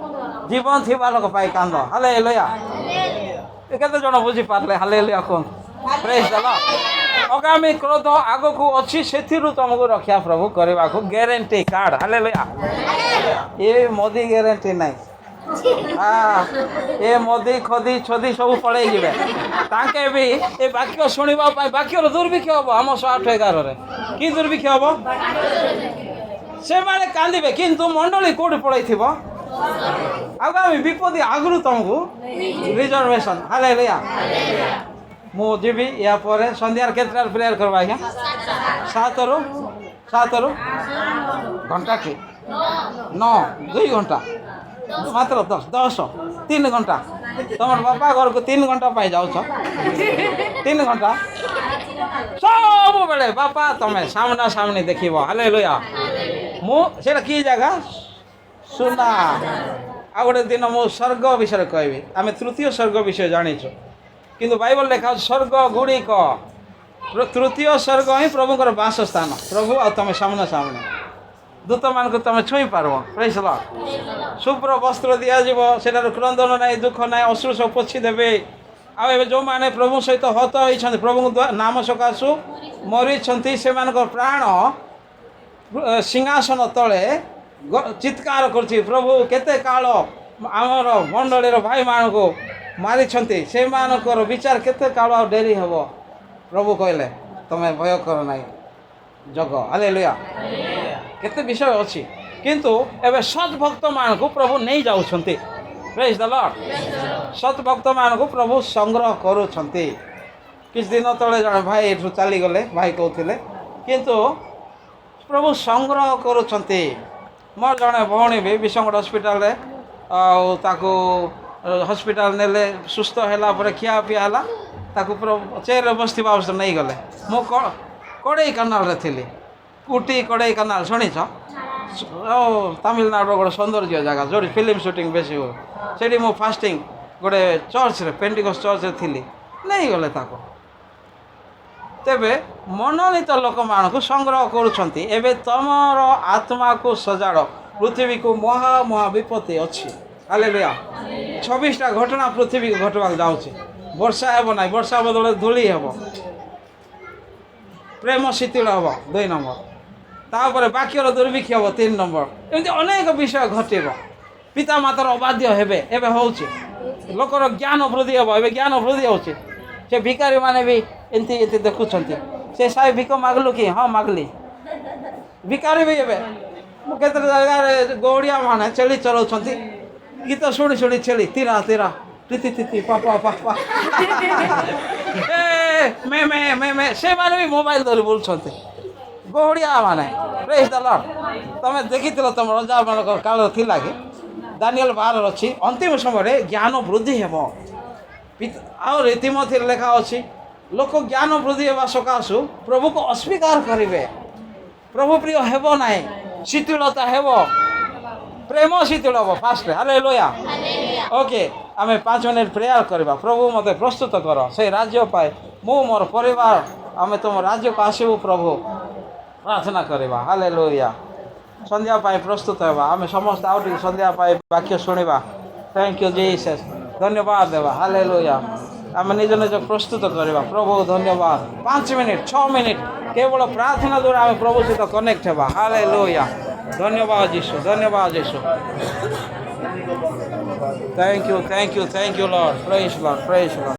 ଜୀବନ ଥିବା ଲୋକ ପାଇଁ କାନ୍ଦ। ହାଲେଲୁୟା। କେତେ ଜଣ ବୁଝିପାରିଲେ? ହାଲେଲୁୟା କୁହନ୍ତୁ। ପ୍ରେଜ୍ ଦ ଲର୍ଡ। ଅଗାମୀ କ୍ରୋଧ ଆଗକୁ ଅଛି, ସେଥିରୁ ତୁମକୁ ରକ୍ଷା ପ୍ରଭୁ କରିବାକୁ ଗ୍ୟାରେଣ୍ଟି କାର୍ଡ଼। ହାଲେଲୁୟା। ଏ ମୋଦି ଗ୍ୟାରେଣ୍ଟି ନାହିଁ। ଏ ମୋଦି ଖଦି ଛଦି ସବୁ ପଳେଇ ଯିବେ। ତାଙ୍କେ ବି ଏ ବାକ୍ୟ ଶୁଣିବା ପାଇଁ, ବାକ୍ୟର ଦୁର୍ଭିକ୍ଷ ହବ। ଆମ 8:11ରେ କି ଦୁର୍ଭିକ୍ଷ ହବ? ସେମାନେ କାନ୍ଦିବେ, କିନ୍ତୁ ମଣ୍ଡଳୀ କୋଉଠି ପଳେଇଥିବ? ଆଗାମୀ ବିପତ୍ତି ଆଗରୁ ତମକୁ ରିଜର୍ଭେସନ। ହାଲେଲୁୟା। ମୁଁ ଯିବି ୟା ପରେ। ସନ୍ଧ୍ୟାରେ କେତେଟାରେ ପ୍ରେୟାର କରିବା ଆଜ୍ଞା? ସାତରୁ, ସାତରୁ ଘଣ୍ଟା କି ନଅ, 2 ଘଣ୍ଟା ମାତ୍ର, 10, 10, 3 ଘଣ୍ଟା। ତମର ବାପା ଘରକୁ 3 ଘଣ୍ଟା ପାଇଁ ଯାଉଛ? 3 ଘଣ୍ଟା ସବୁବେଳେ ବାପା ତମେ ସାମ୍ନା ସାମ୍ନି ଦେଖିବ। ହାଲେଲୁୟା। ମୁଁ ସେଇଟା କି ଜାଗା? ସୁନା। ଆଉ ଗୋଟେ ଦିନ ମୁଁ ସ୍ୱର୍ଗ ବିଷୟରେ କହିବି। ଆମେ ତୃତୀୟ ସ୍ୱର୍ଗ ବିଷୟ ଜାଣିଛୁ, କିନ୍ତୁ ବାଇବଲ ଲେଖା ଅଛି ସ୍ୱର୍ଗ ଗୁଡ଼ିକ, ତୃତୀୟ ସ୍ୱର୍ଗ ହିଁ ପ୍ରଭୁଙ୍କର ବାସସ୍ଥାନ। ପ୍ରଭୁ ଆଉ ତମେ ସାମ୍ନା ସାମ୍ନି, ଦୂତମାନଙ୍କୁ ତମେ ଛୁଇଁ ପାରିବ। ପ୍ରେଜ୍ ଲର୍ଡ। ଶୁଭ୍ର ବସ୍ତ୍ର ଦିଆଯିବ, ସେଠାରୁ କ୍ରନ୍ଦନ ନାହିଁ, ଦୁଃଖ ନାହିଁ, ଅଶ୍ରୁ ସବୁ ପୋଛି ଦେବେ। ଆଉ ଏବେ ଯେଉଁମାନେ ପ୍ରଭୁ ସହିତ ହତ ହୋଇଛନ୍ତି, ପ୍ରଭୁଙ୍କ ନାମ ସକାଶୁ ମରିଛନ୍ତି, ସେମାନଙ୍କ ପ୍ରାଣ ସିଂହାସନ ତଳେ ଚିତ୍କାର କରୁଛି, ପ୍ରଭୁ କେତେ କାଳ ଆମର ମଣ୍ଡଳୀର ଭାଇମାନଙ୍କୁ ମାରିଛନ୍ତି, ସେମାନଙ୍କର ବିଚାର କେତେ କାଳ ଆଉ ଡେରି ହେବ? ପ୍ରଭୁ କହିଲେ, ତମେ ଭୟ କର ନାହିଁ, ଜଗ। ହାଲେଲୁୟା। କେତେ ବିଷୟ ଅଛି, କିନ୍ତୁ ଏବେ ସତ୍ ଭକ୍ତମାନଙ୍କୁ ପ୍ରଭୁ ନେଇ ଯାଉଛନ୍ତି। ପ୍ରେଜ୍ ଦ ଲର୍ଡ। ସତ୍ ଭକ୍ତମାନଙ୍କୁ ପ୍ରଭୁ ସଂଗ୍ରହ କରୁଛନ୍ତି। କିଛି ଦିନ ତଳେ ଜଣେ ଭାଇ ଏଠୁ ଚାଲିଗଲେ, ଭାଇ କହୁଥିଲେ, କିନ୍ତୁ ପ୍ରଭୁ ସଂଗ୍ରହ କରୁଛନ୍ତି। ମୋର ଜଣେ ଭଉଣୀ ବି ବିଷମଗଡ଼ ହସ୍ପିଟାଲରେ, ଆଉ ତାକୁ ହସ୍ପିଟାଲ ନେଲେ, ସୁସ୍ଥ ହେଲା ପରେ ଖିଆ ପିଆ ହେଲା, ତାକୁ ଚେୟାରରେ ବସିଥିବା ଅବସ୍ଥାରେ ନେଇଗଲେ। ମୁଁ କଡ଼େଇ କାନାଲରେ ଥିଲି। ଉଟି କଡ଼େଇ କାନାଲ ଶୁଣିଛ? ଓ ତାମିଲନାଡ଼ୁର ଗୋଟେ ସୌନ୍ଦର୍ଯ୍ୟ ଜାଗା, ଯେଉଁଠି ଫିଲ୍ମ ସୁଟିଂ ବେଶୀ ହୁଏ। ସେଇଠି ମୁଁ ଫାଷ୍ଟିଂ ଗୋଟେ ଚର୍ଚ୍ଚରେ, ପେଣ୍ଟିକସ୍ ଚର୍ଚ୍ଚରେ ଥିଲି, ନେଇଗଲେ ତାକୁ। ତେବେ ମନୋନୀତ ଲୋକମାନଙ୍କୁ ସଂଗ୍ରହ କରୁଛନ୍ତି। ଏବେ ତମର ଆତ୍ମାକୁ ସଜାଡ଼। ପୃଥିବୀକୁ ମହା ମହା ବିପତ୍ତି ଅଛି। ହାଲେଲୁୟା। 26ଟା ଘଟଣା ପୃଥିବୀକୁ ଘଟିବାକୁ ଯାଉଛି। ବର୍ଷା ହେବ ନାହିଁ, ବର୍ଷା ବଦଳରେ ଧୂଳି ହେବ। ପ୍ରେମ ଶିଥିଳ ହେବ, 2 ନମ୍ବର। ତାପରେ ବାକ୍ୟର ଦୁର୍ଭିକ୍ଷ ହେବ, 3 ନମ୍ବର। ଏମିତି ଅନେକ ବିଷୟ ଘଟିବ। ପିତା ମାତାର ଅବାଧ୍ୟ ହେବେ, ଏବେ ହେଉଛି। ଲୋକର ଜ୍ଞାନ ବୃଦ୍ଧି ହେବ, ଏବେ ଜ୍ଞାନ ବୃଦ୍ଧି ହେଉଛି। ସେ ଭିକାରୀ ମାନେ ବି ଏମିତି ଏମିତି ଦେଖୁଛନ୍ତି। ସେ ସାହେବ, ଭିକ ମାଗଲୁ କି? ହଁ, ମାଗଲି। ଭିକାରୀ ବି ଏବେ, ମୁଁ କେତେଟା ଜାଗାରେ ଗଉଡ଼ିଆ ମାନେ ଛେଳି ଚଲାଉଛନ୍ତି, ଗୀତ ଶୁଣି ଶୁଣି ଛେଳି ତିରା ତିରା ତିତି ତିତି ପାପା ପାପା ଏ ମେ ମେ ମେ ମେ। ସେମାନେ ବି ମୋବାଇଲ ଧରି ବୁଲୁଛନ୍ତି ଗଉଡ଼ିଆ ମାନେ। Praise the Lord. ତମେ ଦେଖିଥିଲ, ତମ ରଜାମାନଙ୍କ କାଳ ଥିଲା କି? ଦାନିଏଲ 12 ଅଛି, ଅନ୍ତିମ ସମୟରେ ଜ୍ଞାନ ବୃଦ୍ଧି ହେବ। ଆଉ ରୀତିମତିରେ ଲେଖା ଅଛି, ଲୋକ ଜ୍ଞାନ ବୃଦ୍ଧି ହେବା ସକାଶୁ ପ୍ରଭୁକୁ ଅସ୍ୱୀକାର କରିବେ, ପ୍ରଭୁ ପ୍ରିୟ ହେବ ନାହିଁ, ଶିଥିଳତା ହେବ, ପ୍ରେମ ଶିଥିଳ ହେବ ଫାଷ୍ଟରେ। ହାଲେଲୁୟା। ଓକେ, ଆମେ 5 ମିନିଟ୍ ପ୍ରେୟାର କରିବା। ପ୍ରଭୁ, ମୋତେ ପ୍ରସ୍ତୁତ କର ସେଇ ରାଜ୍ୟ ପାଇଁ। ମୁଁ, ମୋର ପରିବାର, ଆମେ ତୁମ ରାଜ୍ୟକୁ ଆସିବୁ ପ୍ରଭୁ। ପ୍ରାର୍ଥନା କରିବା। ହାଲେଲୁୟା। ସନ୍ଧ୍ୟା ପାଇଁ ପ୍ରସ୍ତୁତ ହେବା ଆମେ ସମସ୍ତେ। ଆଉ ଟିକେ ସନ୍ଧ୍ୟା ପାଇଁ ବାକ୍ୟ ଶୁଣିବା। Thank you Jesus. ଧନ୍ୟବାଦ ଦେବା। ହାଲେଲୁୟା। ଆମେ ନିଜ ନିଜ ପ୍ରସ୍ତୁତ କରିବା। ପ୍ରଭୁ, ଧନ୍ୟବାଦ। 5 ମିନିଟ୍, 6 ମିନିଟ୍ କେବଳ ପ୍ରାର୍ଥନା ଦ୍ୱାରା ଆମେ ପ୍ରଭୁ ସହିତ କନେକ୍ଟ ହେବା। ହାଲେଲୁୟା। ଧନ୍ୟବାଦ ଯୀଶୁ, ଧନ୍ୟବାଦ ଯୀଶୁ। Thank you, thank you, thank you, Lord. Praise Lord, praise Lord.